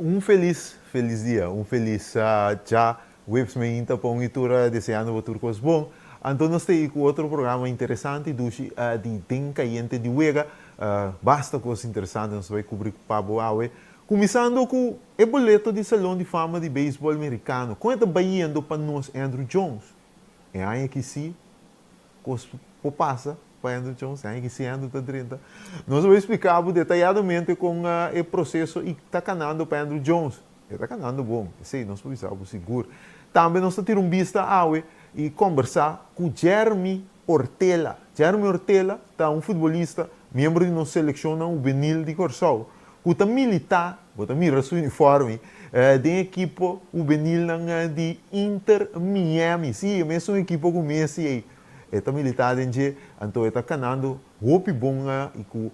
Un felis felis dia, un felis djaweps meinta pa un i tur deseando bo tur kos bon. Anto nos ta ei ku otro programa interesante i dushi di Den Kayente di Wega. Basta kos interesante nos ta bai kubri pa bo awe. Kuminsando ku e boleto di Salon di Fama di Beisbòl Merikano. Kon e ta bayendo pa nos Andruw Jones? E aña aki si Kos por pasa pa Andrew Jones, aña ki si Andrew ta drenta. Nos a bai splika bo detayadamente kon e proseso i ta kanando pa Andrew Jones. E ta kanando bon, esei nos por bisa bo sigur. Tambe nos ta tira un bista awe i kombersá ku Jeremy Ortela. Jeremy Ortela ta un futbolista, miembro di nos selekshonnan hubenil di Kòrsou, ku ta militá, bo ta mira su uniforme, den ekipo hubenilnan di Inter Miami. Sí, e mesun ekipo ku Messi ei. E ta militá den dje, anto e ta kanando hopi bon i ku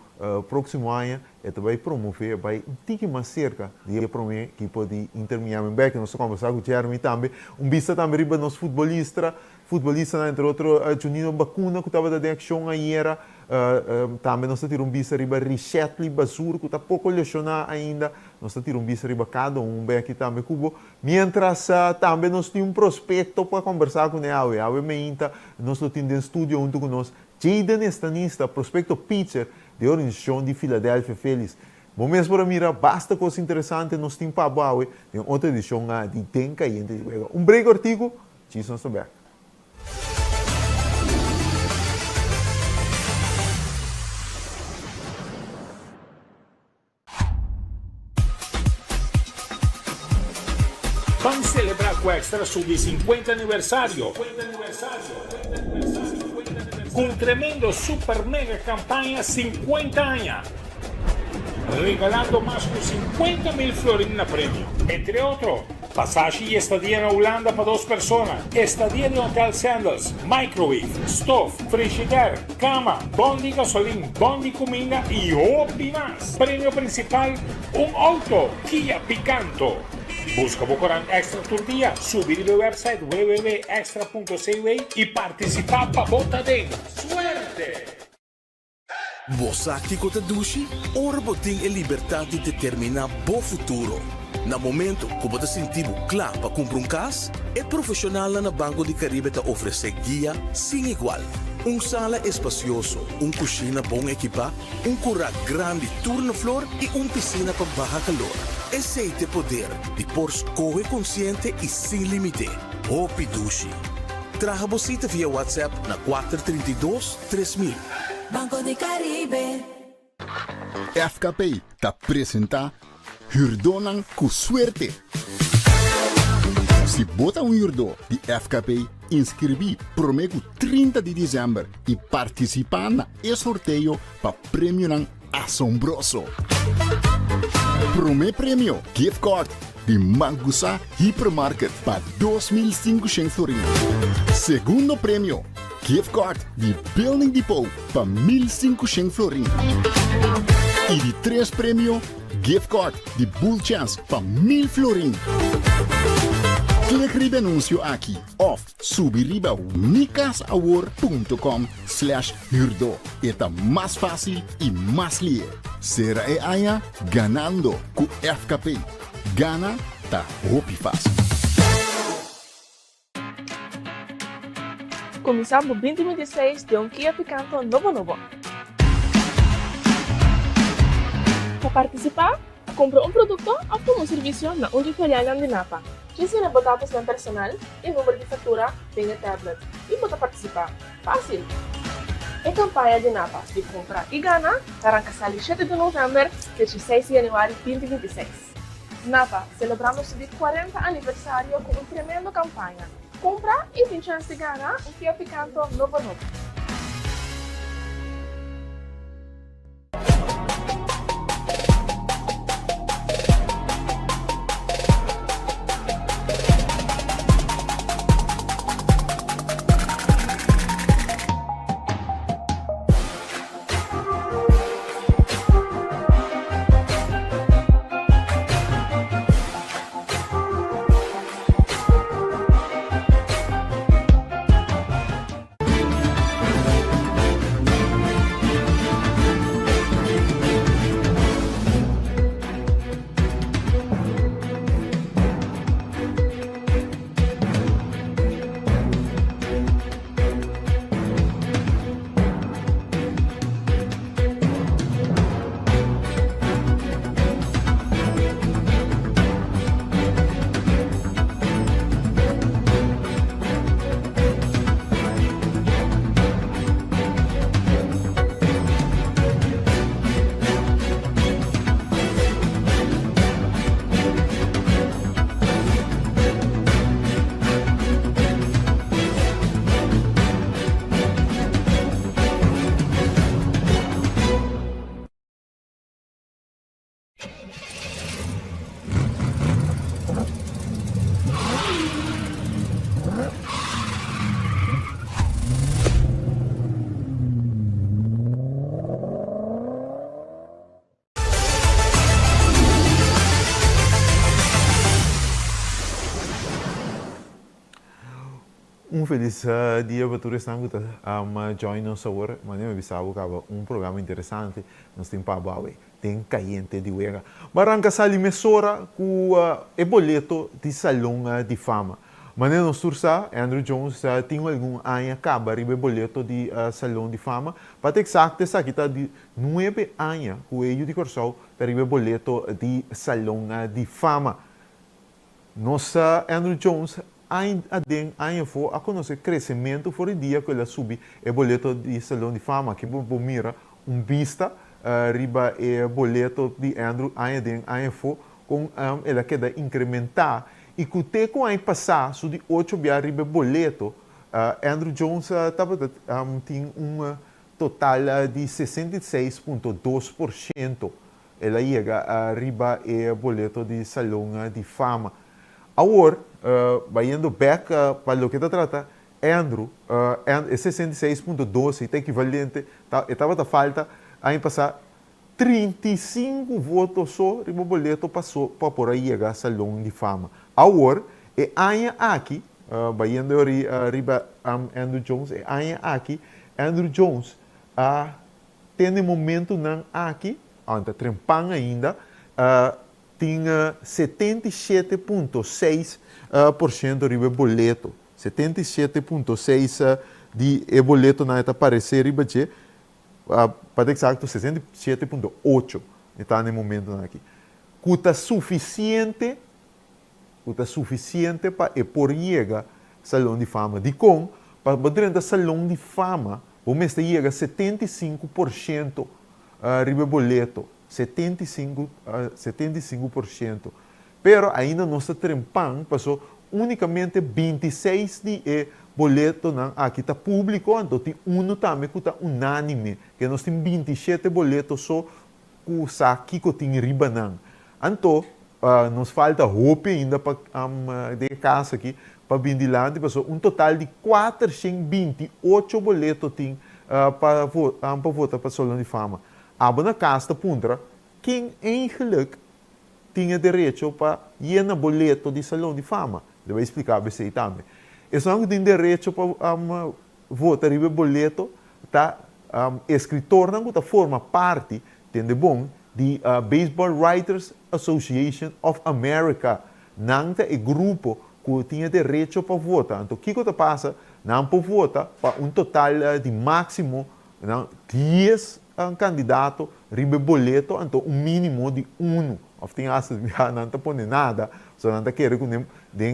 próksimo aña e ta bai promové, bai un tiki mas serka di e promé ekipo di Inter Miami. Bèki nos ta kòmbersá ku Jeremy tambe. Un bista tambe riba nos futbolistra, Futbolistanan, entre otro Junino Bacuna ku tabata den akshon ayera. Tambe nos ta tira un bista riba Richetly Bazur ku ta poko leshoná ainda. Nos ta tira un bista riba kada un beki tambe ku bo. Miéntras tambe nos tin un prospekto pa kombersá kuné awe. Awe meinta nos lo tin den studio huntu ku nos Jayden Estanista, prospekto pitcher di e organisashon di Philadelphia Phillies. Bo mes por a mira basta kos interesante nos tin pa bo awe den otro edishon di Den Kayente di Wega. Un break ortiku. Djis nos ta bek. Ban celebra cu Extra su di 50 aniversario cu un tremendo super mega campaña 50 aña, regalando mas cu 50 mil florin na premio. Entre otro, Pasashi i estadia na Hulanda pa dos persona, estadia den Hotel Sandals, microwave, stof, frishider, kama, bon di gasolin, bon di kuminda i hopi mas! Premio prinsipal, un outo Kia Picanto! Buska bo korant Extra tur dia, subi riba e website www.extra.cw i partisipá pa bo ta den! Suerte! Bo sa kiko ta dushi? Ora bo tin e libertat di determiná bo futuro. Na momento ku bo ta sinti bo kla pa kumpra un kas, e profeshonalnan na Banco di Caribe ta ofresé guia sin igual. Un sala espasioso, un kushina bon ekipá, un kurá grandi tur na flor i un pisina pa baha kalor. Esei t'e poder di por skohe konsiente i sin límite. Hopi dushi! Traha bo sita via WhatsApp na 432 3000. Banco di Caribe. FKP ta presenta Hürdónan ku Suerte! Si bo ta un hürdó di FKP, inskribí promé ku 30 di desèmber i partisipá na e sorteo pa premionan asombroso! Promé premio, gift card di Mangusa Hypermarket pa 2500 florin. Segundo premio, gift card di Building Depot pa 1500 florin. I di tres premio, gift card di Bull Chance pa 1000 florin. Klik riba e anuncio aki of subi riba mikasawor.com slash huurdo. E ta mas fácil i mas lihe. Sera e aña ganando ku FKP. Gana ta hopi fácil. Kuminsá bo 2026 den un Kia Picanto nobo nobo. Pa partisipá, kumpra un produkto òf tuma un servisio na un di filialnan di Napa. Djis yena bo datosnan personal i number di faktura den e tablet i bo ta partisipá. Fásil! E kampaña di Napa di Kumpra i Gana ta ranka sali shete di novèmber te dieseis di yanüari 2026. Napa, selebrando su di kuarenta aniversario ku un tremendo kampaña. Kumpra i tin chèns di gana un Kia Picanto nobo nobo. Felis dia pa tur esnan ku ta join nos awor. Manera mi bisa bo kaba un programa interesante nos tin pa bo awe den Kayente di Wega. Bo a ranka sali mesora ku e boleto di Salon di Fama. Manera nos tur sa, Andruw Jones tin algun aña kaba riba e boleto di Salon di Fama. Pa ta eksakto esaki ta di nuebe aña ku e yu di Kòrsou ta riba e boleto di Salon di Fama. Nos sa Andruw Jones aña aden aña afó a konosé kresementu for di dia ku el a subi e boleto di Salon di Fama. Aki bo por mira un bista riba e boleto di Andruw aña aden aña afó kon el a keda inkrementá i ku te ku aña pasá su di ocho bia riba e boleto Andruw Jones tabata tin un total di 66.2%. El a yega riba e boleto di Salon di Fama. Awor, bayendo bek pa loke ta trata Andruw, e 66.2 ei ta ekivalente, e tabata falta aña pasá 35 voto so riba boleto pa por a yega Salon di Fama. Awor, e aña aki, bayendo riba Andruw Jones, e aña aki Andruw Jones a Te na e momentunan aki, aunke ta trempan ainda, tin 77.6% riba e boleto. 77.6 di e boletonan e ta paresé riba dje, pa ta eksakto 67.8 e ta na e momentunan aki, ku ta sufisiente ku ta sufisiente pa e por yega Salon di Fama. Dikon? Pa bo drenta Salon di Fama, bo mester yega 75% riba e boleto, 75, 75%. Pero ainda nos ta trempan, paso únikamente 26 di e boletonan aki ta públiko, anto tin unu tambe ku ta unánime, ke nos tin 27 boleto so ku sa kiko tin riba nan. Anto, nos falta hopi ainda pa den e kas aki pa bin dilanti pasobra un total di 428 boleto tin pa pa vota pa Salon di Fama. Abo na kas ta puntra ken eigenlijk tin e derecho pa yena boleto di Salon di Fama. Mi ta bai splika bo esei tambe. Esnan ku tin derecho pa vota riba e boleto ta eskritornan ku ta forma parti, tende bon, di Baseball Writers Association of America. Nan ta e grupo ku tin e derecho pa vota. Anto kiko ta pasa? Nan por vota pa un total di máksimo 10 kandidato riba e boleto, anto un mínimo di unu. Òf tin asta bia nan ta pone nada, pasobra nan ta kere ku den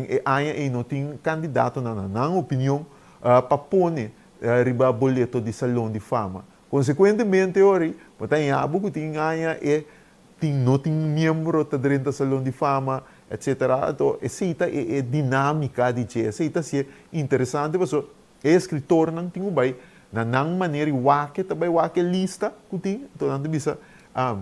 e aña ei no tin kandidatonan na nan opinion pa pone riba boleto di Salon di Fama. Konsekuentemente ori bo ta haña bo ku tin aña e tin no tin miembro ta drenta Salon di Fama etcetera. Anto esei ta e e dinámika di dje. Esei ta hasié interesante pasobra e eskritornan tin ku bai na nan manera i wak ta bai wak e lista ku tin. Anto nan ta bisa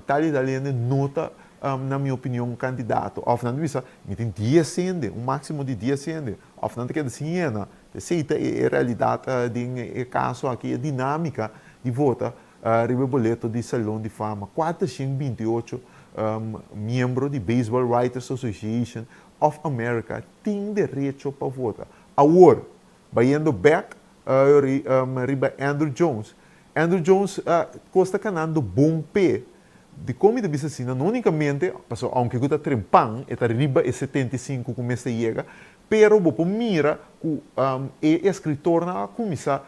tal i tal hende no ta na mi opinion kandidato. Òf nan ta bisa mi tin 10 hende, un máksimo di 10 hende. Òf nan ta keda sin yena. Esei ta e realidat den e kaso aki, e dinámika di vota riba e boleto di Salon di Fama. 428 miembro di Baseball Writers Association of America tin derecho pa vota. Awor, bayendo bèk riba Andruw Jones. Andruw Jones kos ta kanando bon p'e. Dikon mi ta bisa asina? No únikamente pasobra ounke ku ta trempan e ta riba e 75 ku mester yega, Pero bo por mira ku e eskritornan a kuminsá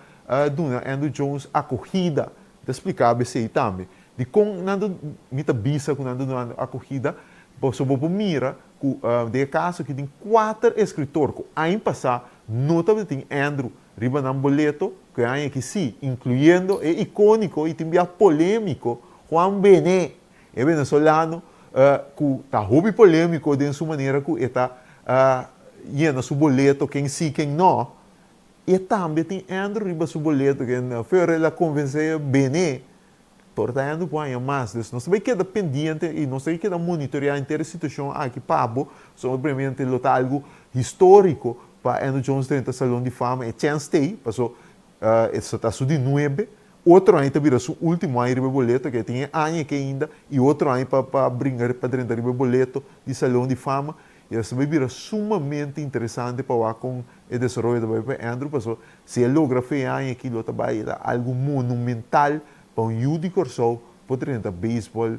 duna Andruw Jones akogida. Mi ta spliká bo esei tambe. Dikon nan ta, mi ta bisa ku nan ta duna akogida? Pasobra bo por mira ku den e kaso aki tin kuater eskritor ku aña pasá no tabatin Andruw riba nan boleto, ku e aña aki sí, inkluyendo e ikóniko i tin bia polémiko Juan Bené. E venezolano ku ta hopi polémiko den su manera ku e ta yena su boleto ken sí ken no, e tambe tin Andruw riba su boleto ken Fer el a konvensé Bené por ta Andruw por haña mas. Dus nos ta bai keda pendiente i nos ta bai keda monitoreá henter e situashon aki pa bo, pasobra obviamente lo ta algu históriko pa Andruw Jones drenta Salon di Fama, e chèns t'ei, paso e ta su di nuebe. Otro aña ta bira su ultimo aña riba e boleto, ke tin e aña aki ainda i otro aña pa pa bringa pa drenta riba e boleto di Salon di Fama. I esaki bai bira sumamente interesante pa wak kon e desaroyo ta bai pa Andrew paso si e logra fe e aña aki lo ta bai ta algu monumental pa un yu di Kòrsou por drenta beisbòl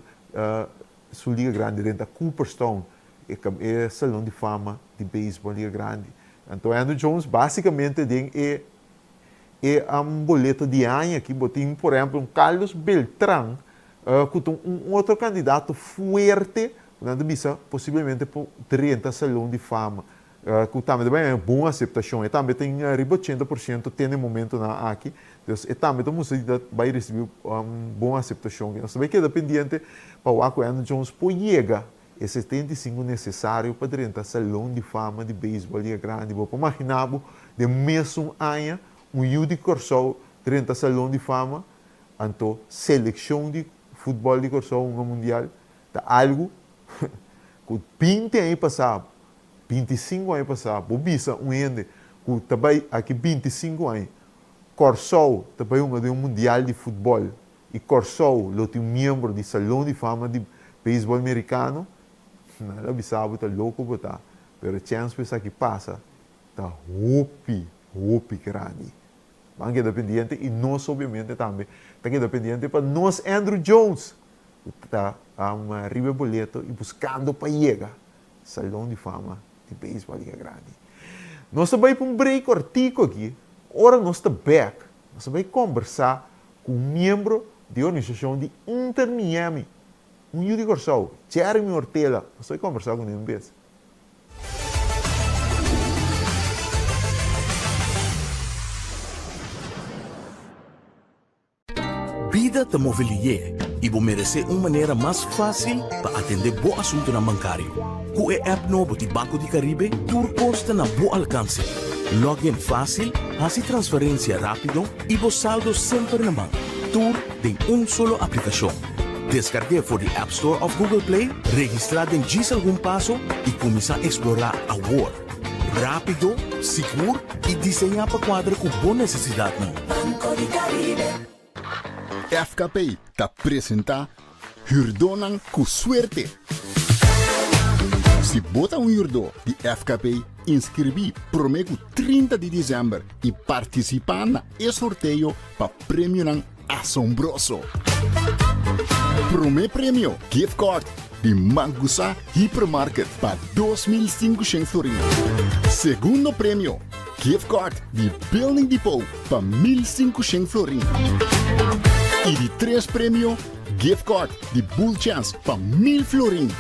su liga grandi drenta Cooperstown e salon di fama di beisbòl liga grandi. Anto Andruw Jones básikamente den e e boleto di aña aki bo tin por ehempel un Carlos Beltran ku ta un otro kandidato fuerte ku nan ta bisa posiblemente por drenta salon di fama ku tambe ta bai haña bon aseptashon. E tambe tin riba 80% te na e momentonan aki. Dus e tambe ta mustra di ta bai risibí bon aseptashon. Nos ta bai keda pendiente pa wak ku Andruw Jones por yega E 75 nesesario pa drenta Salon di Fama di Beisbòl Liga Grandi. Bo por maginá bo den mesun aña un yu di Kòrsou drenta Salon di Fama? Anto selekshon di futbòl di Kòrsou hunga mundial ta algu ku 20 aña pasá, 25 aña pasá bo bisa un hende ku ta bai aki 25 aña Kòrsou ta bai hunga den un mundial di futbòl i Kòrsou lo tin un miembro di Salon di Fama di Beisbòl Merikano, nan lo bisa bo ta loko bo ta, pero e chèns pa esaki pasa ta hopi, hopi grandi. Ban keda pendiente i nos obiamente tambe ta keda pendiente pa nos Andruw Jones ku ta riba e boleto i buskando pa yega Salon di Fama di Beisbòl Liga Grandi. Nos ta bai pa un break kòrtiku aki, ora nos ta bèk nos ta bai kòmbersá ku un miembro di e organisashon di Inter Miami, un yu di Kòrsou, Jeremy Ortela. Nos ta bai kòmbersá kuné un bes. Bida ta move lié i bo meresé un manera mas fásil pa atendé bo asuntunan bankario. Ku e app nobo di Banco di Caribe tur kos ta na bo alkanse. Login fásil, hasi transferensia rápido i bo saldo semper na man. Tur den un solo aplikashon. Deskarg'é for di App Store òf Google Play, registrá den djis algun paso i kuminsá eksplorá awor. Rápido, sigur i diseñá pa kuadra ku bo nesesidatnan. Banco di Caribe. FKP ta presentá Hürdónan ku Suerte! Si bo ta un hürdó di FKP, inskribí promé ku 30 di desèmber i partisipá na e sorteo pa premionan asombroso! Promé premio, gift card di Mangusa Hypermarket pa 2500 florin. Segundo premio, gift card di Building Depot pa 1500 florin. I di tres premio, gift card di Bull Chance pa 1000 florin.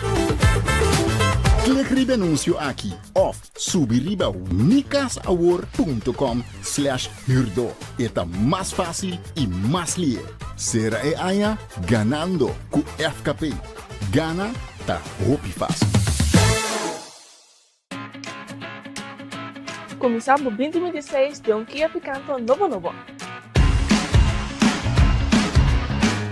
Klik riba e anuncio aki of subi riba mikasawor.com slash huurdo. E ta mas fácil i mas lié. Sera e aña ganando ku FKP. Gana ta hopi fácil. Kuminsá bo 2026 den un Kia Picanto nobo nobo.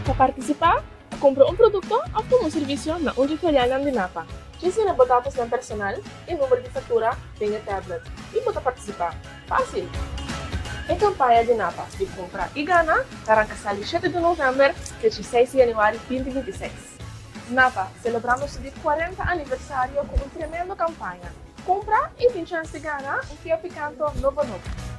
Pa partisipá, kumpra un produkto òf tuma un servisio na un dje filialnan di Napa. Djis yena bo datosnan personal i number di faktura den e tablet i bo ta partisipá. Fásil! E kampaña di Napa di Kumpra i Gana ta ranka sali shete di novèmber te 16 di yanüari 2026. Napa, selebrando su di 40 aniversario ku un tremendo kampaña. Kumpra i tin chèns di gana un Kia Picanto nobo nobo.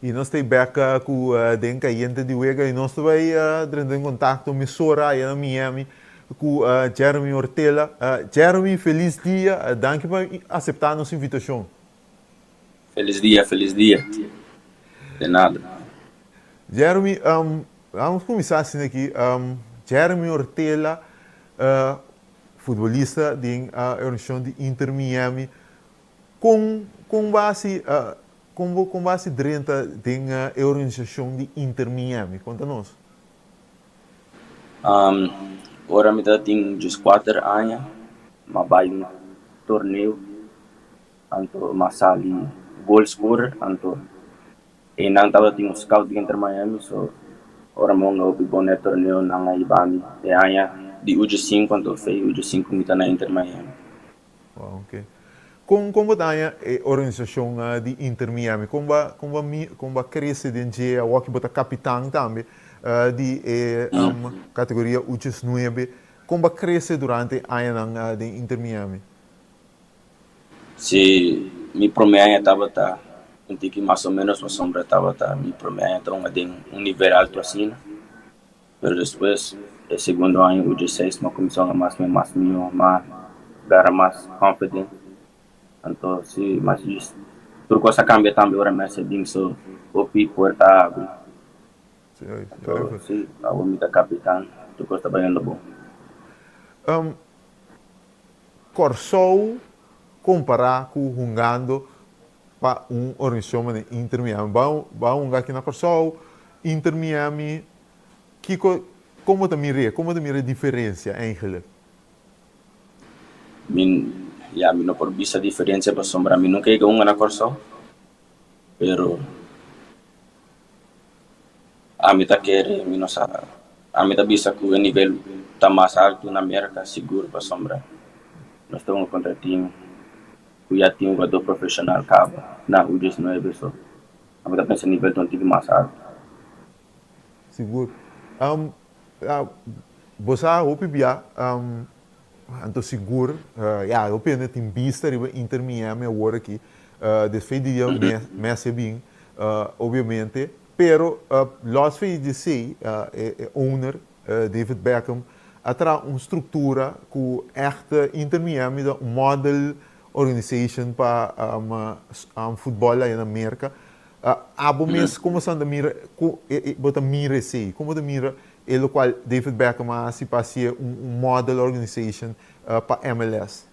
I nos ta bek ku Den Kayente di Wega i nos ta bai drenta den kontakto mesora aya na Miami ku Jeremy Ortela. Jeremy, felis dia, danki pa aseptá nos invitashon. Felis dia, felis dia. De nada. Jeremy, vamos kuminsá asina aki. Jeremy Ortela, futbolista den e organisashon di Inter Miami. Kon kon bo hasi kon bo kon bo hasi drenta den e organisashon di Inter Miami? Konta nos. Ora mi ta tin dieskuater aña, m'a bai un torneo, anto m'a sali goal scorer, anto einan tabatin un scout di Inter Miami, so ora mi hunga hopi bon na e torneo nan a hiba mi e aña di uju sinku, anto fei uju sinku mi ta na Inter Miami. Wow, ok. Kon kon bo ta haña e organisashon di Inter Miami? Kon bo kon bo kon bo a krese den dje? Awor ki bo ta kapitan tambe di e kategoria Uches Nuebe. Kon bo a krese durante e añanan den Inter Miami? Si, mi promé aña tabata un tiki mas o ménos pasobra tabata mi promé aña ta hunga den un nivel altu asina. Pero despues e segundo aña u dieseis m'a cuminsa hunga mas mas miho, m'a gara mas confident. Anto si mas djis tur cos a cambia tambe ora Messi a bin so hopi puerta a abri. Anto si awor mi ta capitan tur cos ta bayendo bon. Kòrsou kompará ku hungando pa un organisashon manera Inter Miami. Bo a hunga aki na Kòrsou, Inter Miami, kiko, kon bo ta mir'é? Kon bo ta mira e diferensia eigenlijk? Mi, ya, mi no por bisa diferensia pasobra mi nunka yega hunga na Kòrsou, pero ami ta kere, mi no sa, ami ta bisa ku e nivel ta mas altu na Merka sigur pasobra nos ta hunga kontra tim ku ya tin hugadó profeshonal kaba na U diesnuebe, so ami ta pensa nivel ta un tiki mas altu. Sigur. Bo sa hopi bia, anto sigur, ya, hopi hende tin bista riba Inter Miami awor aki, despues di dia Messi a bin, obviamente, pero los fe di esei, e owner, David Beckham, a traha un struktura ku ègt Inter Miami ta un model organization pa futbòl aya na Merka. Abo mes komo esnan ta mira, bo ta mira esei? Komo bo ta mira e lokual David Beckham a hasi pa hasié un model organization pa MLS?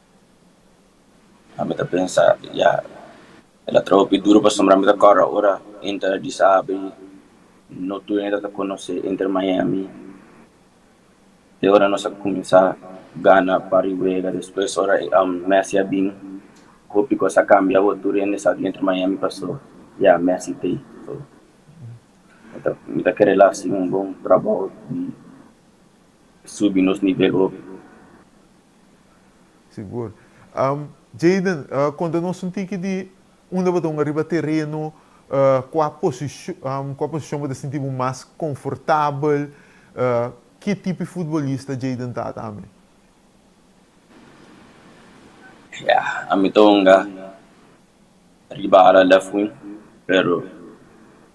Ami ta pensa, ya, el a traha hopi duru pasobra mi ta kòrda ora Inter a disa abri, no tur hende ta konosé Inter Miami. Te ora nos a kuminsá gana par di wega, despues ora Messi a bin, hopi kos a kambia, awor tur hende sa di Inter Miami paso ya Messi t'ei. So mi ta kere el a hasi un bon trabou di subi nos nivel hopi. Sigur. Jayden, konta nos un tiki di unda bo ta hunga riba tereno, kua posishon kua posishon bo ta sinti bo mas konfortabel, ki tipo di futbolista Jayden ta tambe? Ya, ami ta hunga riba ala left wing, pero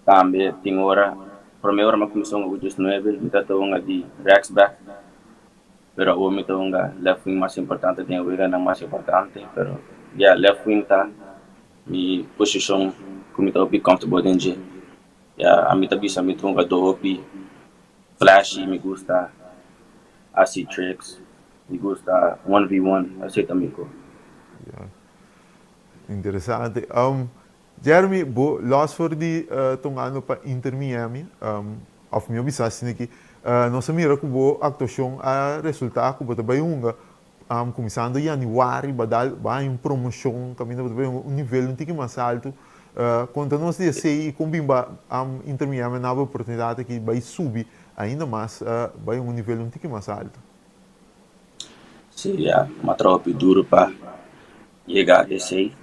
tambe tin ora, prome ora mi a kuminsá hunga ku diesnuebe mi ta ta hunga di rechtsback. Pero awor mi ta hunga left wing mas importante den e weganan mas importante pero ya left wing ta mi posishon ku mi ta hopi comfortable den dje. Ya ami ta bisa mi ta hungadó hopi flashy mi gusta hasi tricks mi gusta one v one asei ta mi ko. Ya interesante. Jeremy bo los for di tongando pa Inter Miami Of mi a bisa asina ki, Nos a mira ku bo aktuashon a resultá ku bo ta bai hunga kuminsando yanüari, bo a dal bo a haña un promoshon kaminda bo ta bai hunga un nivel un tiki mas altu. Konta nos di esei i kon bin bo a Inter Miami a na bo oportunidat aki bai subi ainda mas bai hunga un nivel un tiki mas altu. Sí, ya, mi a traha hopi duru pa yega esei.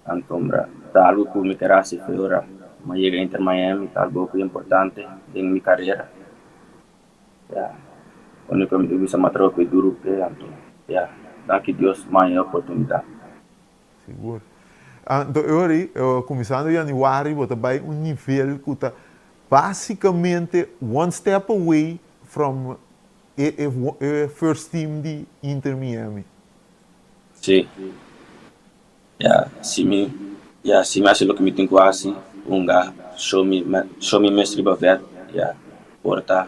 Antombra ta algu ku mi ker hasi fe ora mi a yega Inter Miami, ta algu hopi importante den mi karera. Ya, úniko mi ta bisa mi a traha hopi duru p'e, anto ya, danki Dios mi a haña e oportunidat. Sigur. Anto e ora ei, kuminsando yanüari bo ta bai un nivel ku ta básikamente one step away from e e first team di Inter Miami. Sí. Ya, si mi, ya, si mi hasi loke mi tin ku hasi, hunga, show mi, show mi mes riba vèlt, ya, por ta,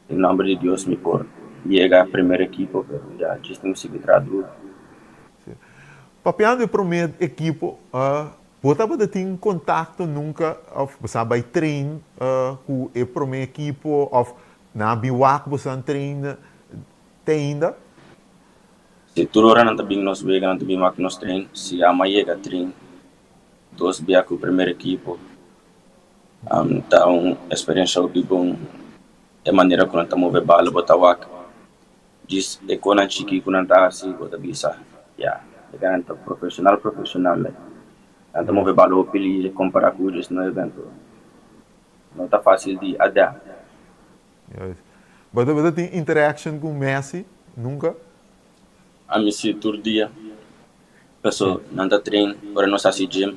den nòmber di Dios mi por yega primer ekipo, pero ya, djis tin ku sigui traha duru. Sí. Papiando e promé ekipo, bo tabata tin kontakto nunka òf bo sa bai train ku e promé ekipo òf nan a bin wak bo sa train te ainda? Si tur ora nan ta bin nos wega, nan ta bin wak nos train. Si ama yega train dos bia ku primer ekipo, ta un experiencia hopi bon. E manera ku nan ta move bala bo ta wak djis e konan chiki ku nan ta hasi bo ta bisa ya e nan ta profesional profesional. Nan ta move bala hopi lihe kompara ku djis nuebe anto no ta fasil di adapt. Juist. Bo ta bo ta tin interaction ku Messi nunka? Ami si tur dia. Paso nan ta train ora nos hasi gym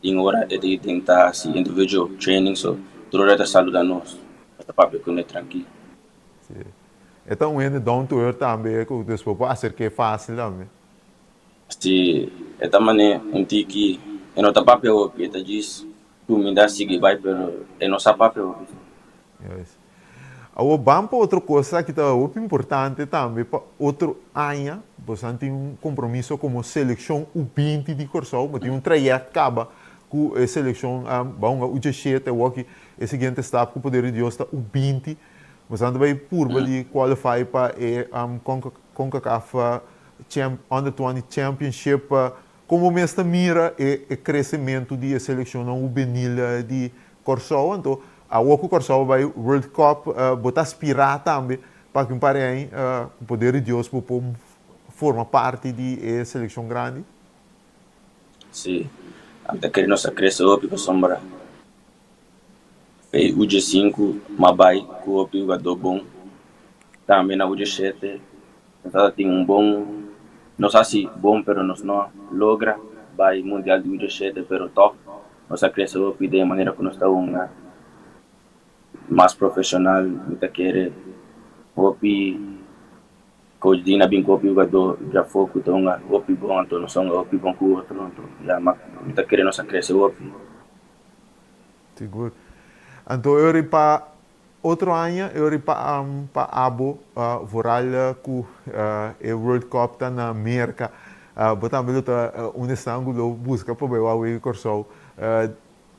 tin ora e ta den ta hasi individual training so tur ora e ta saluda nos. Nos ta papia ku ne trankil. Si. E ta un hende down to earth tambe ku despues por aserk'é fácil tambe. Si e ta mane un tiki e no ta papia hopi e ta djis Cuminda sigui bai pero e no sa papia hopi. Juist. Awor ban pa otro cosa ki ta hopi importante tambe pa otro aña, boso tin un compromiso como seleccion U 20 di Corsou, bo tin un trayect caba cu e seleccion ba hunga U 17, awor ki e siguiente stap cu poder di Dios ta U 20, boso ta bay purba di qualify pa e Concacaf Under 20 Championship. Komo mes ta mira e e kresementu di e selekshonnan hubenil di Kòrsou? Anto awor ku Kòrsou a bai World Cup bo ta aspirá tambe pa ku un par di aña ku poder di Dios bo por forma parti di e selekshon grandi? Sí, ami ta kere nos a krese hopi pasobra Fei U 5 m'a bai ku hopi hugadó bon. Tambe na U 7 nos tabata tin un bon, nos hasi bon pero nos no logra bai mundial di U 7 pero tòg nos a krese hopi den e manera ku nos ta hunga mas profeshonal. Mi ta kere hopi coach Dean a bin ku hopi hugadó djafó ku ta hunga hopi bon anto nos a hunga hopi bon ku otro anto ya mi ta kere nos a krese hopi. Sigur. Anto e ora pa otro aña, e ora pa pa abo vooral ku e World Cup ta na Merka, bo tambe lo ta un esnan ku lo buska pa bai wak wega Kòrsou.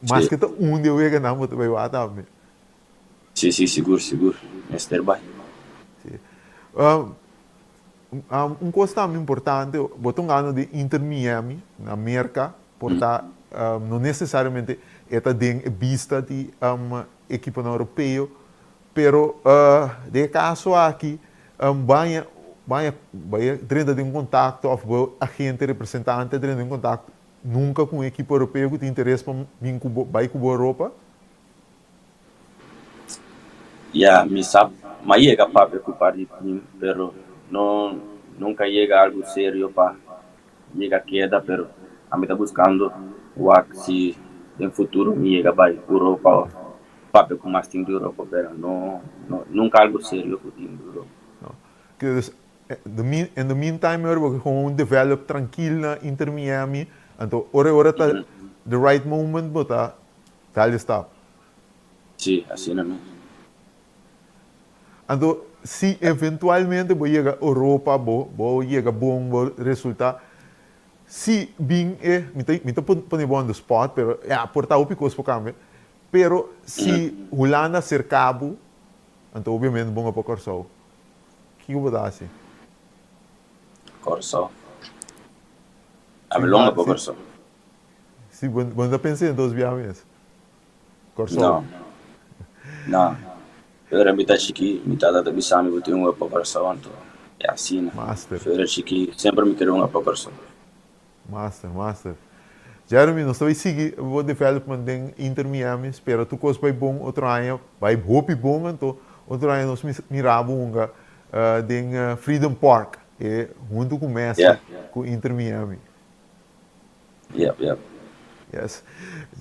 Maske ta un di e weganan bo ta bai wak tambe. Si, si, sigur, sigur. Mester bai. Si. Un kos tambe importante, bo ta un gana di Inter Miami na Merka, por ta no nesesariamente e ta den e bista di ekiponan europeo, pero den e kaso aki baña baña bai drenta den un kontakto òf bo agente representante a drenta den kontakto nunka ku un ekipo europeo ku tin interes pa bin ku bo bai ku bo Europa? Ya, mi sa m'a yega papia ku par di team, pero no nunka yega algu serio pa yega keda, pero ami ta buskando wak si den futuro mi yega bai Europa of papia ku mas team di Europa, pero no no nunka algu serio ku team di Europa. No. Dus in the meantime ora bo ke gewoon develop trankil na Inter Miami, anto ora e ora ta the right moment bo ta Dal di stap. Sí, asina mes. Anto, si eventualmente bo yega Europa, bo bo yega bon, bo resulta, si bin e, mi ta mi ta pone bo on the spot, pero ya, por ta hopi kos por kambia, pero si Hulanda aserka bo, anto obviamente bo no pa Kòrsou, kiko bo ta hasi? Kòrsou. Ami lo no pa Kòrsou. Si, bo no ta pensa en dos biaha mes. Kòrsou. No. No. Ora mi ta chikí, mi tata ta bisa mi bo tin un pa Kòrsou, anto e asina. Master. Ora chikí, semper mi kere un pa Kòrsou. Master, master. Jeremy, nos ta bai sigui bo development den Inter Miami. Spera tur kos bai bon otro aña. Bai hopi bon, anto otro aña nos mira bo hunga den Freedom Park, huntu ku Messi, ku Inter Miami. Yep, yep. Yes.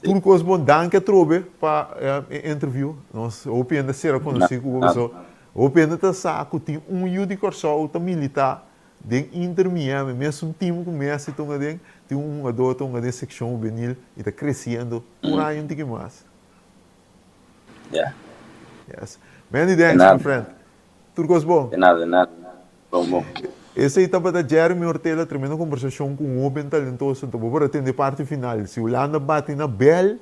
Tur kos bon, danki atrobe pa e interview. Nos hopi hende sera konosí ku bo paso hopi hende ta sa ku tin un yu di Kòrsou ta militá den Inter Miami, mesun team ku Messi ta hunga den, tin un hungadó ta hunga den sekshon hubenil i ta kresiendo tur aña un tiki mas. Yeah. Yes. Many thanks, my friend. Tur kos bon. De nada, de nada. Bon, bon. Esei tabata Jeremy Ortela, tremendo kombersashon ku un hoben talentoso. Anto bo por a tende parti final. Si Hulanda bati na bèl,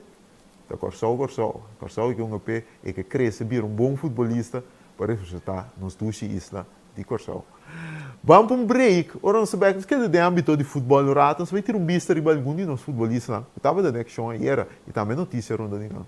ta Kòrsou, Kòrsou. Kòrsou e ke hunga p'e, e ke krese bira un bon futbolista pa representá nos dushi isla di Kòrsou. Ban pa un break, ora nos ta bèk nos keda den ámbito di futbòl un rato, nos bai tira un bista riba algun di nos futbolistanan ku tabata den akshon ayera i tambe notisia rondó di nan.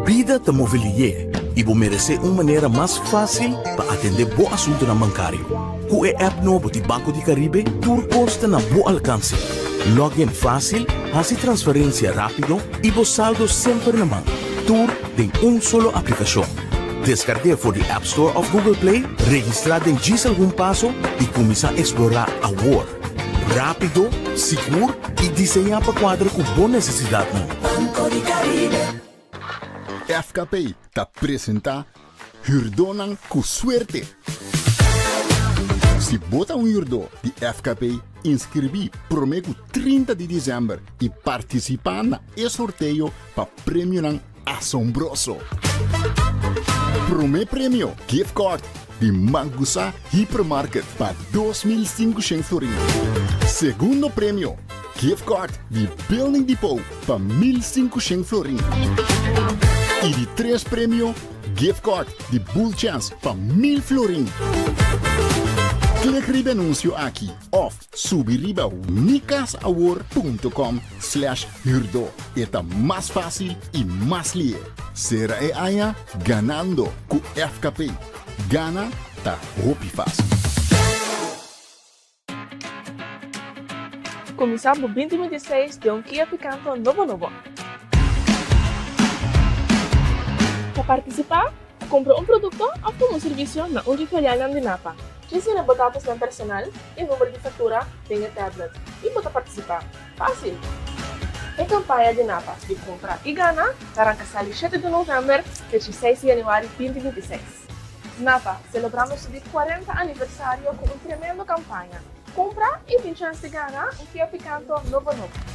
Bida ta move lié i bo meresé un manera mas fásil pa atendé bo asuntunan bankario. Ku e app nobo di Banco di Caribe tur kos ta na bo alkanse. Log in fásil, hasi transferensia rápido i bo saldo semper na man. Tur den un solo aplikashon. Deskarg'é for di App Store òf Google Play, registrá den djis algun paso i kuminsá eksplorá awor. Rápido, sigur i diseñá pa kuadra ku bo nesesidatnan. Banco di Caribe. FKP ta presentá Hürdónan ku Suerte! Si bo ta un hürdó di FKP, inskribí promé ku 30 di desèmber i partisipá na e sorteo pa premionan asombroso! Promé premio, gift card di Mangusa Hypermarket pa 2500 florin. Segundo premio, gift card di Building Depot pa 1500 florin. I di tres premio, gift card di Bull Chance pa 1000 florin. Klik riba e anuncio aki of Subi riba mikasawor.com slash huurdo. E ta mas fácil i mas lihe. Sera e aña ganando ku FKP. Gana ta hopi fácil. Kuminsá bo 2026 den un Kia Picanto nobo nobo. Pa partisipá, Kumpra un produkto òf tuma un servisio na un di filialnan di Napa. Djis yena bo datosnan personal i number di faktura den e tablet i bo ta partisipá. Fásil! E kampaña di Napa di Kumpra i Gana ta ranka sali shete di novèmber te 16 di yanüari 2026. Napa, selebrando su di kuarenta aniversario ku un tremendo kampaña. Kumpra i tin chèns di gana un Kia Picanto nobo nobo.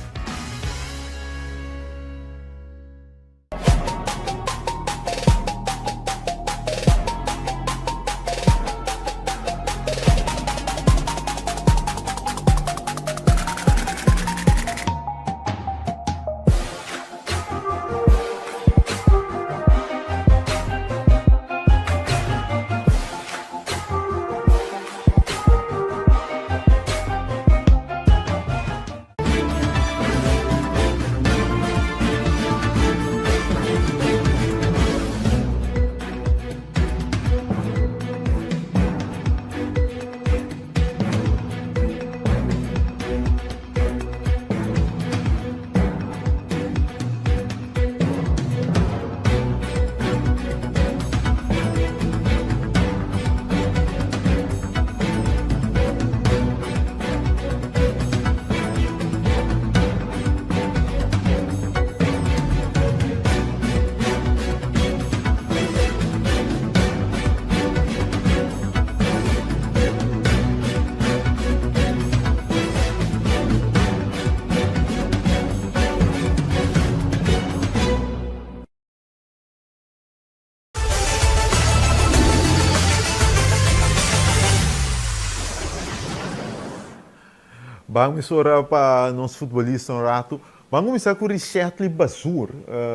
Ban misora pa nos futbolista un rato. Ban kuminsá ku Richetly Bazur.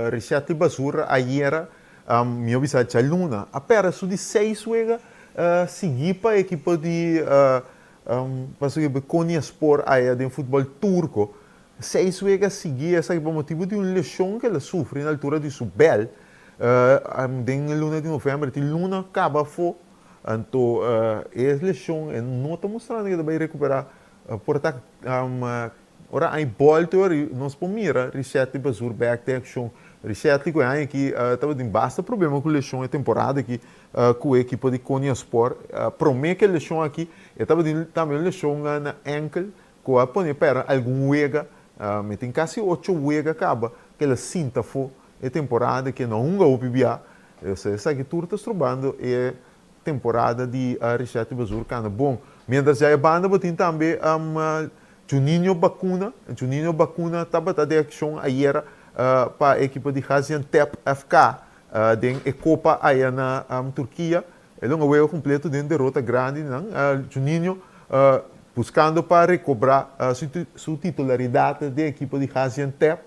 Richetly Bazur ayera, mi a bisa djaluna, a pèrdè su di seis wega sigui pa ekipo di pa su ekipo Konyaspor aya den futbòl turko. Seis wega sigui esaki pa motibu di un leshon ku el a sufri na altura di su bèl den e luna di novèmber. Tin luna kaba afó, anto e leshon e no ta mustrando ku e ta bai rekuperá. Por ta ora ai bòlta nos por mira Richetty Bazur bèk den akshon. Richetti ku e aña aki tabatin basta problema ku leshon e temporada aki ku e ekipo di Konyaspor. Promé ku e leshon aki e tabatin tambe un leshon na enkel ku a pone pèrdè algun wega. Mi tin kasi ocho wega kaba ku el a sinta afó e temporada aki. E no hunga hopi bia. Esaki tur ta strobando e temporada di Richetti Bazur kana bon. Mientras dja e banda bo tin tambe Juninho Bacuna. Juninho Bacuna tabata den accion ayera pa e ekipo di Gaziantep FK den e Copa aya na Turkia. E longa wega completo den derota grandi di nan. Juninho buscando pa recobra su titularidad den ekipo di Gaziantep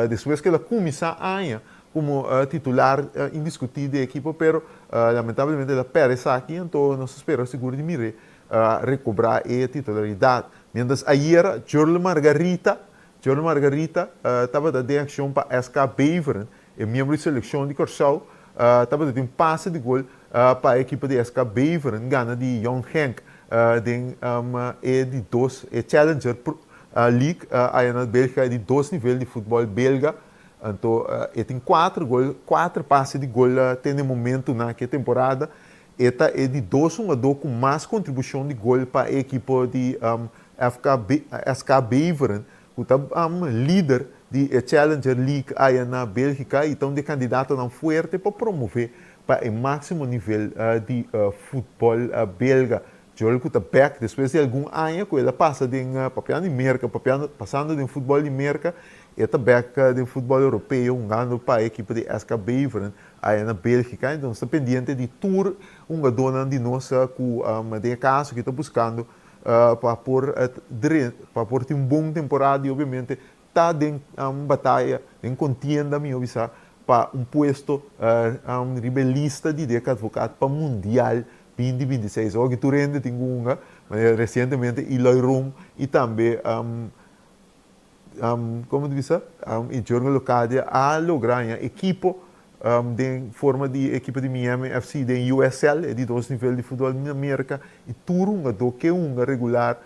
despues cu el a cuminsa aña como titular indiscutí di e ekipo pero lamentablemente el a perde esaki anto nos ta spera sigur di mir'é recobrá e titularidad. Mientras ayera Jurl Margarita Jurl Margarita tabata den accion pa SK Beveren, e miembro di seleccion di Kòrsou tabata tin pase di gol pa e ekipo di SK Beveren gana di Jong Genk den e di dos e Challenger League aya na Belgica e di dos nivel di futbol belga. Anto e tin kuater gol, kuater pase di gol te na e momentunan aki e temporada. E ta e di dos hungadó ku mas kontribushon di gol pa e ekipo di FK SK Beveren, ku ta lider di e Challenger League aya na Bélgika i ta un di e kandidatonan fuerte pa promové pa e máksimo nivel di futbòl belga. Joel ku ta bèk despues di algun aña ku el a pasa den papiando di Merka, papiando pasando den futbòl di Merka, e ta bèk den futbòl europeo hungando pa e ekipo di SK Beveren aya na Bélgika. Enton nos ta pendiente di tur hungadónan di nos ku den e kaso aki ta buskando pa por pa por tin un bon temporada i obviamente ta den bataya, den kontienda mihó bisa, pa un puesto riba e lista di Dick Advocaat pa Mundial binti 26. Awor ki tur hende tin ku hunga, manera resientemente Eloy Room i tambe komo ta bisa, i Jurgen Locadia a logra haña ekipo den forma di ekipo di Miami FC den USL, e di dos nivel di futbòl na Merka, i tur hungadó ke hunga regular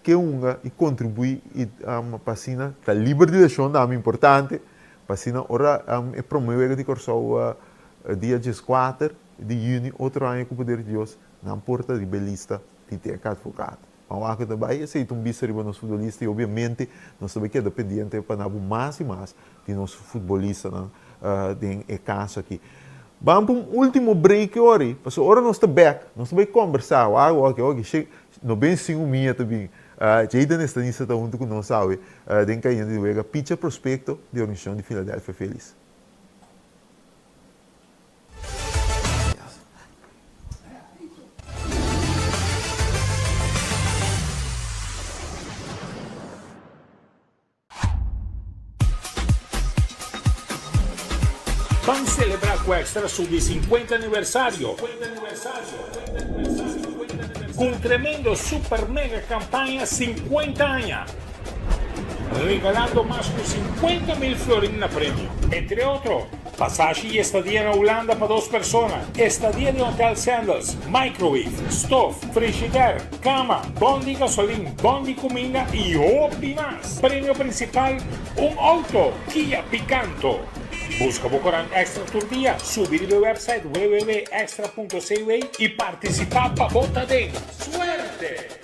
Ke hunga i kontribuí i pa asina ta liber di leshon tambe importante pa asina ora e prome wega di Kòrsou dia dieskuater di yüni otro aña ku poder di Dios nan por ta riba e lista di Dick Advocaat. Ban wak ku ta bai esei ta un bista riba nos futbolista i obiamente nos ta bai keda pendiente pa na bo mas i mas di nos futbolistanan den e kaso aki. Ban pa un ultimo break ori, pasobra ora nos ta bek, nos ta bai kombersá, wak wak wak she no ben sin un mia ta bin. Jayden Estanista ta huntu ku nos awe den Kayente di Wega, pitcher prospekto di organisashon di Philadelphia Phillies. Ban celebra cu Extra su di 50 aniversario cu un tremendo super mega campaña 50 aña, regalando mas cu 50 mil florin na premio. Entre otro, Pasashi y estadia na Hulanda pa dos persona, estadia den Hotel Sandals, microwave, stof, frishider, cama, bon di gasolin, bon di cuminda y hopi mas. Premio principal, un auto Kia Picanto. Busca bo corant Extra tur dia, subi riba e website www.extra.cw y participa pa bo ta den. Suerte!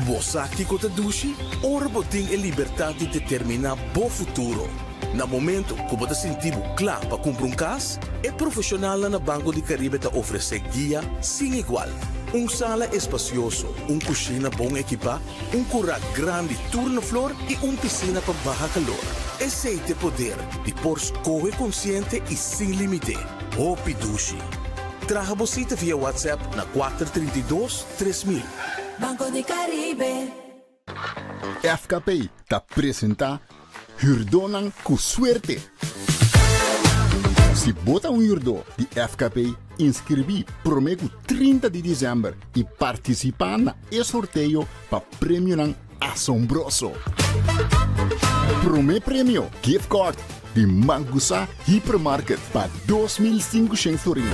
Bo sa kiko ta dushi? Ora bo tin e libertat di determiná bo futuro. Na momento ku bo ta sinti bo kla pa kumpra un kas, e profeshonalnan na Banco di Caribe ta ofresé guia sin igual. Un sala espasioso, un kushina bon ekipá, un kurá grandi tur na flor i un pisina pa baha kalor. Esei t'e poder di por skohe konsiente i sin límite. Hopi dushi! Traha bo sita via WhatsApp na 432 3000. Banco di Caribe. FKP ta presenta Hürdónan ku Suerte! Si bo ta un hürdó di FKP, inskribí promé ku 30 di desèmber i partisipá na e sorteo pa premionan asombroso! Promé premio, gift card di Mangusa Hypermarket pa 2500 florin.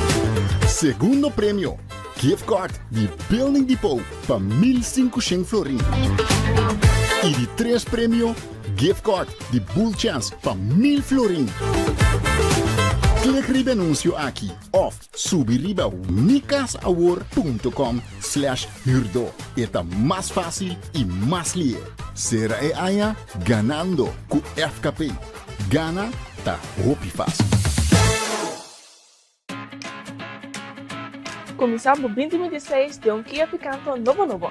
Segundo premio, gift card di Building Depot pa 1500 florin. I di tres premio, gift. Gift card di Bull Chance pa 1000 florin. Klik riba e anuncio aki of subi riba mikasawor.com slash huurdo. E ta mas fácil y mas lihe. Sera e aña ganando cu FKP. Gana ta hopi fácil. Kuminsá bo 2026 den un Kia Picanto nobo nobo.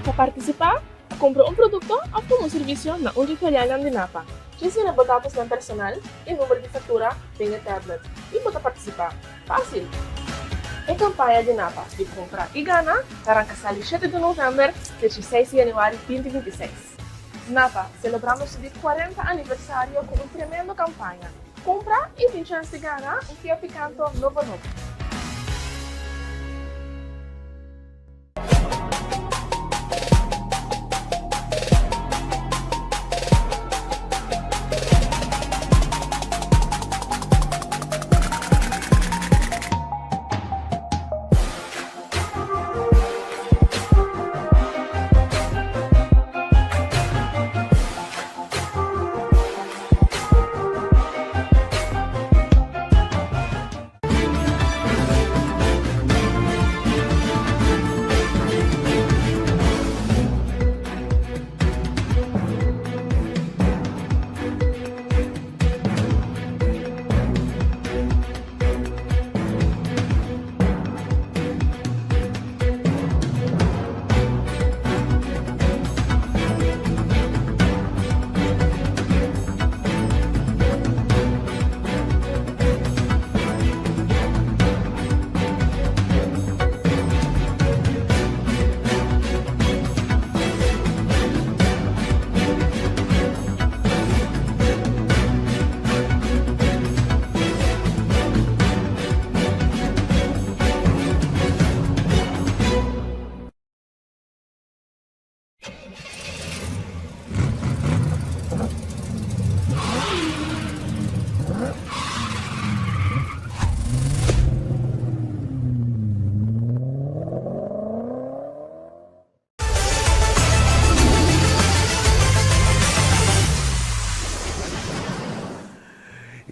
Pa partisipá, kumpra un produkto òf tuma un servisio na un di filialnan di Napa. Djis yena bo datosnan personal i number di faktura den e tablet i bo ta partisipá. Fásil! E kampaña di Napa di Kumpra i Gana ta ranka sali shete di novèmber te dieseis di yanüari 2026. Napa, selebrando su di 40 aniversario ku un tremendo kampaña. Kumpra i tin chèns di gana un Kia Picanto nobo nobo.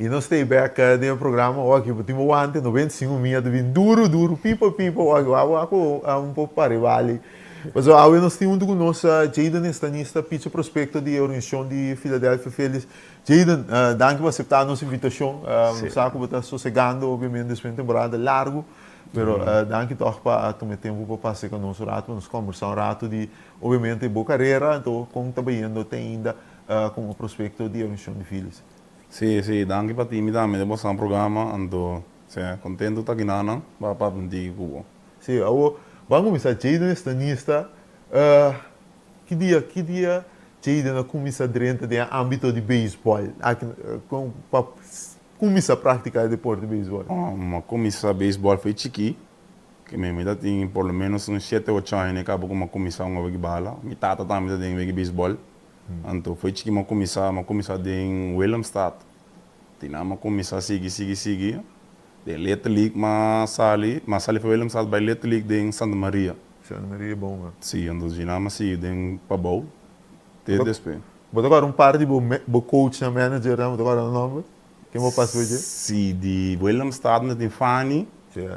I nos ta bek den e programa awor bo tin bo wante 95 mia ta bin duru duru pipa pipa awor wak wak ku un poco pa riba ali. Pasobra awe nos tin huntu ku nos Jayden Estanista picha prospecto di e organisacion di Philadelphia Phillies. Jayden, danki pa acepta nos invitacion. Nos sa ku bo ta sosegando obviamente despues di un temporada largu. Pero danki tòg pa a tuma e tempu pa pasa ku nos un ratu, pa nos kòmbersá un ratu di obviamente bo karera, anto kon ta bayendo te ainda komo prospekto di e organisacion di Phillies. Sí, sí, danki pa tin mi tambe den boso programa, anto sea kontentu ta kinanan pa papia un tiki ku bo. Sí, awor ban kuminsá Jayden Estanista, ki dia ki dia Jayden a kuminsá drenta den e ámbito di beisbòl? Aki kon pa Kuminsá praktiká e deporte beisbòl? Mi a kuminsá beisbòl fo'i chikí, ke mi mi ta tin por lo ménos un shete ocho aña ne kaba ku mi a kuminsá hunga wiki bala. Mi tata tambe ta den wiki beisbòl. Anto fo'i chikí mi a kuminsá, mi a kuminsá den Willemstad. Di nan mi a kuminsá sigui sigui sigui. Den Little League mi a sali, mi a sali fo'i Willemstad bai Little League den Santa Maria. Santa Maria bon a. Sí, anto di nan mi a sigui den pabou te despues. Bo ta kòrda un par di bo bo coachnan, managernan, bo ta kòrda nan nòmber? Ken bo pasa por dje? Si, di Willemstad mi ta tin Fanny. Sí.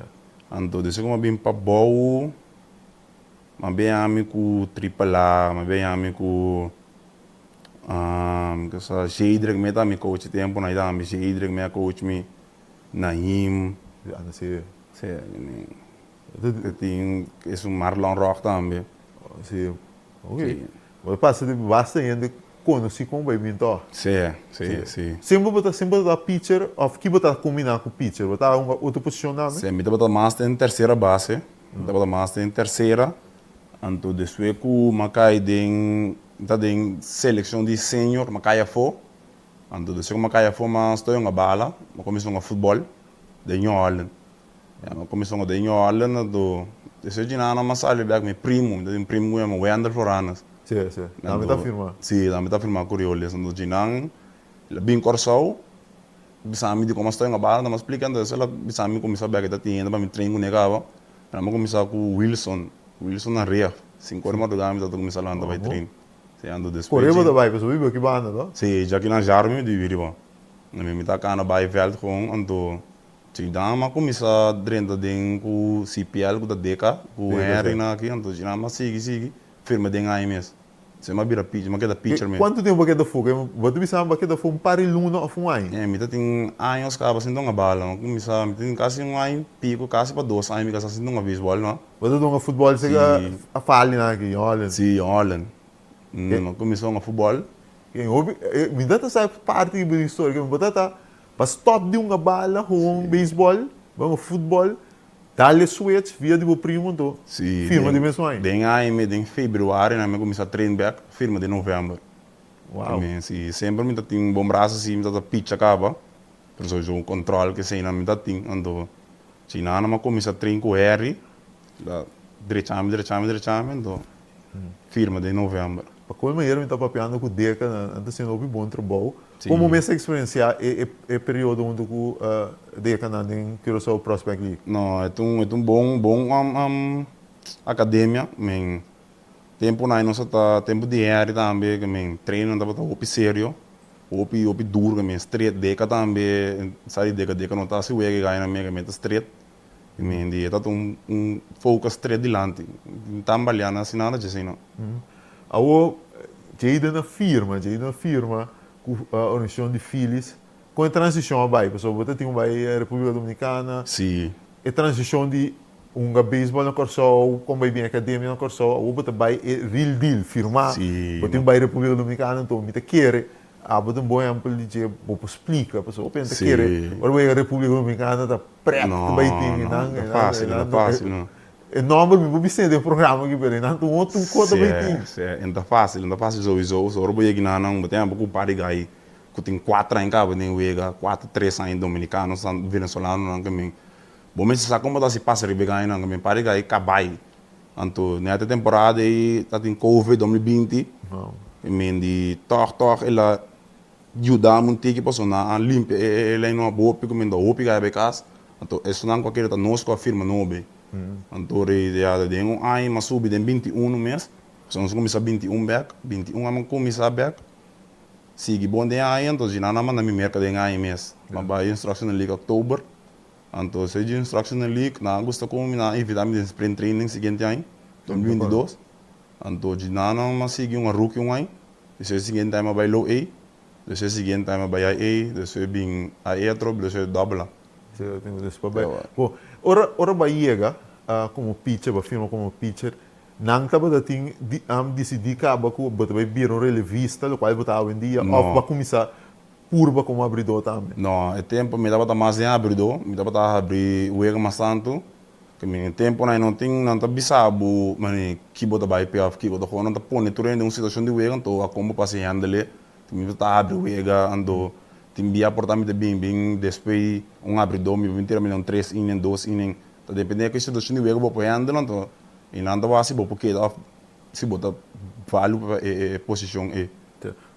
Anto despues ku mi a bin pabou, mi a bin ami ku Triple A, mi a bin ami ku ku sa Jedrick mi ta mi coach e tempunan ei tambe, Jedrick mi a coach mi, Nahim. Anda si. Sí, mi tin esun Marlon Rock tambe. Sí, ok. Bo ta pasa di basta hende konosí kon bai bin tòg. Sí, sí, sí. Semper bo ta semper bo ta pitcher òf ki bo ta kombiná ku pitcher? Bo ta hunga otro posishon tambe? Sí, mi tabata mas den tersera base. Mi tabata mas den tersera. Anto despues ku mi a kai den, mi ta den selekshon di senior, mi a kai afó. Anto despues ku mi a kai afó mi a stoi hunga bala, mi a kuminsá hunga futbòl den New Holland. Ya mi kuminsá hunga den New Holland anto despues di nan mi a sali bek mi primo, mi ta tin un primo ku yama Wendel Floranes. Sí, sí. Tambe ta firma. Sí, tambe ta firma ku Rioles. Anto di nan el a bin Kòrsou bisa mi dikon mi a stoi hunga bala, anto mi a splika anto el a bisa mi kuminsá bek e ta tin hende pa mi train kuné kaba. Mi a kuminsá ku Wilson, Wilson Narea. Sinku or di madrugá mi tabata kuminsá lanta bai train. Si, anto despues Kore bo ta bai pasobra bo biba ki banda to? Si, djaki nan Jarmi mi bibi riba. Mi ta kana bai vèlt gewoon anto si dan mi a kuminsá drenta den ku CPL ku ta Deka ku Henry nan aki anto si nan mi a sigui sigui firma den aña mes. Si mi a bira pitcher, mi a keda pitcher mes. Kuantu tempu bo a keda afó? Bo ta bisa mi bo a keda afó un par di luna òf un aña? Mi ta tin años kaba sin dunga bala. Mi a kuminsá, mi tin kasi un aña i piko, kasi pa dos aña mi kasa sin dunga beisbòl no. Bo ta dunga futbòl seka a fali nan aki, Holland? Si, Holland. Mi a kuminsá hunga futbòl. Mi ta ta sa parti di bo historia, bo ta ta pa stòp di hunga bala, hunga beisbòl, bo hunga futbòl. Dale switch via di bo primo anto Sí, firma den di mes aña. den aña mi den februari nan mi a cuminsa train bek firma den november. Wow. Mi si semper mi ta tin un bon brasa si mi ta ta picha caba pero sowieso un control kesey nan mi ta tin anto si nan a cuminsa train cu Harry la drechami drechami drechami anto firma den november. Pa cual manera mi ta papiando cu Deca nan ta haciendo hopi bon trabou. Como mi a experiencia e e periodo hunto cu Deca nan den Curaçao Prospect League? No, e ta un e ta un bon bon academia. Men tempo nan nos a ta tempo di Henry tambe ke men trainer tabata hopi serio, hopi hopi duro ke men stret. Deca tambe sa di Deca Deca no ta haci wega e gainan men ke men ta stret. Ke men di e ta un un focus stret dilanti. Tambaleando haci nada dje asina. Awor Jayden a firma, Jayden a firma ku organisashon di Phillies. Kon e transishon a bai? Pasobra bo ta tin ku bai Repúblika Dominikana. Sí. E transishon di hunga beisbòl na Kòrsou, kon bai bin akademia na Kòrsou, awor bo ta bai e real deal, firmá. Sí. Bo tin ku bai Repúblika Dominikana, anto mi ta kere abo ta un bon ehèmpel di dje, bo por splika, pasobra hopi hende ta kere ora bo yega Repúblika Dominikana ta prèt ta bai tin No, no, ta fásil, no ta fásil, no. E nomber mi por bis'é den programa aki pero nan ta un otro kos ta bai tin. Si, si, ta fácil, ta fácil souiso. So ora bo yega nan, bo tin ku un par di gai ku tin kuater aña kaba den wega, kuater, tres aña dominikano, venezolanonan ku mi. Bo mester sa kon bo ta hasi pasa riba e gainan, ku mi par di gai kabai. Anto nèt e temporada ei ta tin covid 2020, i mi di tòg tòg el a yuda mi un tiki pasobra nan a limpia e lei no a hopi ku mi ta hopi gai bai kas. Anto esunnan ku a kere ta nos ku a firma nobe. Anto rei ya den un aña mi a subi den 21 mes, pasobra nos a kuminsá 21 bèk, 21 ami a kuminsá bèk, sigui bon den aña, anto dje nan a manda mi merka den aña mes. Mi a bai Instructional League oktober, anto esei dje Instructional League nan a gusta ku mi, nan a invitá mi den Spring Training siguiente aña, 2022, anto dje nan mi a sigui un rookie un aña, despues siguiente aña mi a bai Low A, despues siguiente aña mi a bai High A, despues bin A atrobe, despues Double A. Bo, ora ora bo a yega komo pitcher, bo a firma komo pitcher, nan tabata tin di disidí kaba ku bo ta bai bira un relevista, lokual bo ta awendia, òf bo a kuminsá purba komo abridó tambe? No, e tempu mi tabata mas den abridó, mi tabata habri wega mas tantu, ke mi e tempunan no tin, nan ta bisa bo mane ki bo ta bai p'e òf kiko, ta komo nan ta pone tur hende den un situashon di wega, anto a kon bo pasa e handle. Mi ta habri wega anto tin bia por ta mi ta bin bin despues un habridó mi bin tira mi un tres inning dos inning ta depende ki situacion di wega bo por handle anto y nan ta wak si bo por keda of si bo ta value pa e posicion ey.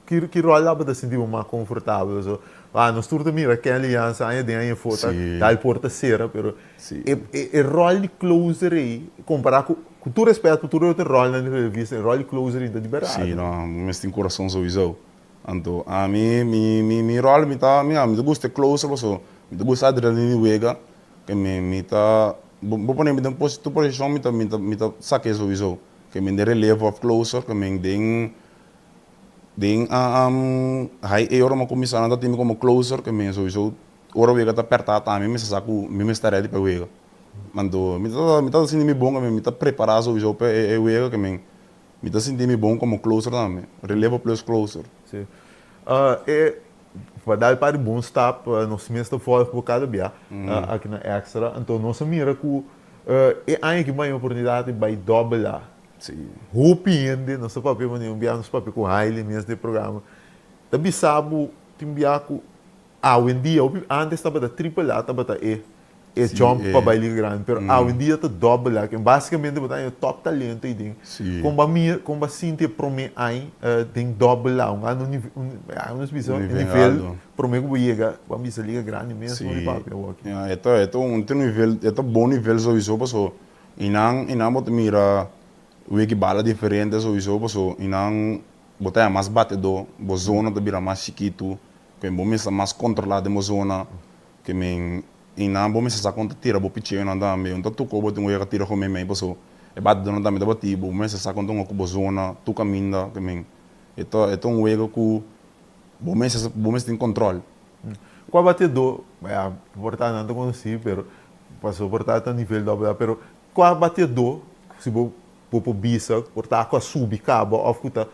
Ki ki rol abo ta sinti bo mas confortabel so ah nos tur ta mira Kenley Jansen aña den aña afo ta dal porta cera pero e e rol di closer ey compara cu Ku tur respet pa tur e otro rolnan di revista, e rol di closer ta di berdad. Sí, no, bo mester tin kurason souiso. Anto ami, mi, mi, mi rol mi ta, mi, mi ta gusta e closer paso mi ta gusta adrenalina di wega, ke mi, mi ta, bo, bo pone mi den posi, tur posishon mi ta, mi ta, mi ta sak'é souiso. Ke mi den relevo òf closer, ke mi den, den high A ora mi a kuminsá nan ta tin mi komo closer, ke mi souiso ora wega ta pèrtá tambe mi sa sa ku mi mester ta ready pa e wega. Anto mi ta mi ta sinti mi bon mi ta prepara souiso pa e wega ke men mi ta sinti mi bon komo closer tambe, relevo plus closer. Si. E pa dal par di bon stap nos mes ta volg bo kada bia aki na Extra, anto nos a mira ku e aña aki bai oportunidat di bai dobel A. Si. Hopi hende, nos ta papia manera un bia nos papia ku Haile mes den e programa, ta bisa bo tin bia ku Awendia, hopi antes tabata triple A tabata e e jump pa bai liga grandi, pero awendia ta double A, basikamente bo ta haña top talento ei den. Kon bo a mira, kon bo a sinti e prome añ den double A, un aña un nos bisa un nivel prome ku bo yega, bo a bisa liga grandi mesmo di papia awor aki. Ya, e ta e ta un nivel, e ta bon nivel souiso paso einan einan bo ta mira. Wega bala diferente sowieso paso y nan bo ta mas batedor, bo zona ta bira mas chikitu, ku bo mester mas kontrolá den bo zona, ke men y nan bo mester sa kon ta tira bo picheonan tambe, no ta tur ko bo tin ku yega tira ku meimei paso e batedornan tambe ta bati bo, bo mester sa kon ta hunga ku bo zona tur kaminda, ke men e ta e ta un wega ku bo mester bo mester tin kontrol. Kua batedor, ya por ta nan ta konosí pero paso por ta ta nivel doble A pero Kua bateadó, si bo bo por bisa, por ta ku a subi kaba òf ku ta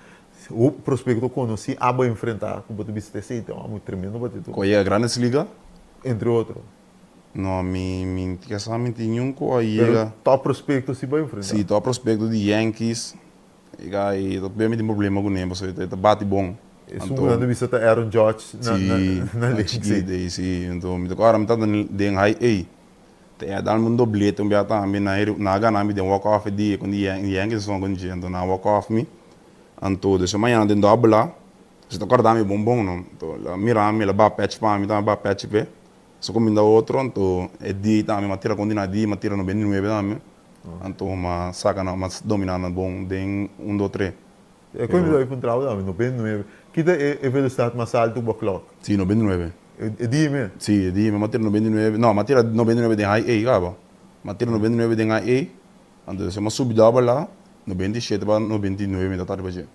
hopi prospekto konosí abo a enfrentá ku bo ta bisa ta esei ta un tremendo bateadó? Ku a yega Grandes Liga? Entre otro. No, mi mi ta sa mi tin niun ku a yega. Pero top prospekto si bo a enfrentá. Si, top prospekto di Yankees. E guy ei ta mi tin problema kuné pasobra e ta bati bon. Esun ku nan ta bisa ta Aaron Judge na Si, na na league. chikito ei, si. Anto mi ta kòrda mi tabata den high A. Ta e a dal mi un doblete un bia tambe, nan e nan a gana mi den walk off e dia ku di Yankees a sona ku dje, anto nan a walk off mi, anto despues mañana den doble A, si ta kòrda mi bon bon no, anto el a mira mi, el a baha pèchi pa mi, tambe a baha pèchi p'e, so kuminda otro, anto e dia tambe mi a tira kontinua e dia mi a tira 99 tambe, anto mi a saka nan, mi a domina nan bon den un dos tres. E kon mi ta bai puntra bo tambe, 99, kita e velosidat mas altu bo klòk? Si, 99. E di me? Si, e di me. M'a tira 99, no, m'a tira 99 den high A kaba. M'a tira 99 den high A, anto despues m'a subi double A, 97 pa 99 mi ta tardi pa dje.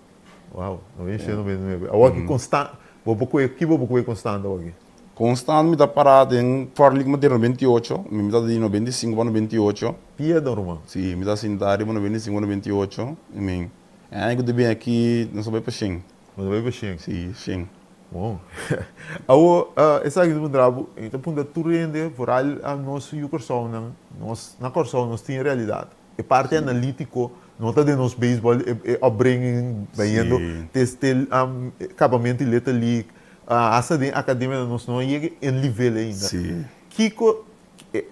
Wow, 97, 99. Awor ki konstant, bo por kohe, ki bo por kohe konstant awor aki? Konstant mi ta para den Fort League m'a tira 98, mi ta di 95 pa 98. Pia don ruman. Si, mi ta sinta riba 95 pa 98, i mi, e aña ku ta bin aki nos a bai pa shen. Nos a bai pa shen. Si, shen. Bon. Awor, esaki ta puntra bo, e ta puntra tur hende, foral nos yu Kòrsounan, nos na Kòrsou nos tin e realidat. E parti analítiko no ta den nos beisbòl, e upbringing bayendo te te kapamentu di Little League, asta den akademianan nos no a yega e nivel ainda. Kiko,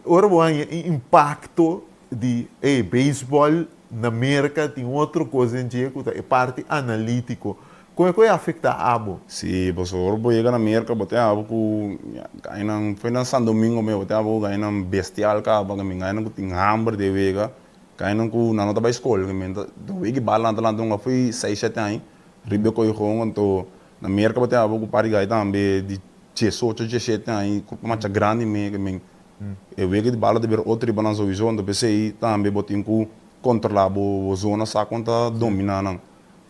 ora bo haña e impakto di e beisbòl na Merka tin otro kos den dje ku ta e parti analítiko. Kon e ku e afektá abo? Sí, pasobra ora bo yega na Merka bo tin abo ku gainan, foi na San Domingo mes, bo tin abo ku gainan bestial kaba, gainan ku tin hamber di e wega, gainan ku nan no ta bai skol, ta wega i bala nan ta lanta un foi seis shete aña riba e koigon, anto na Merka bo tin abo ku par di gai tambe di diesocho, diesshete aña ku masha grandi mes, E wega di bala ta bira otro riba nan sowieso, anto p'esei tambe bo tin ku kontrolá bo zona sa kon ta dominá nan.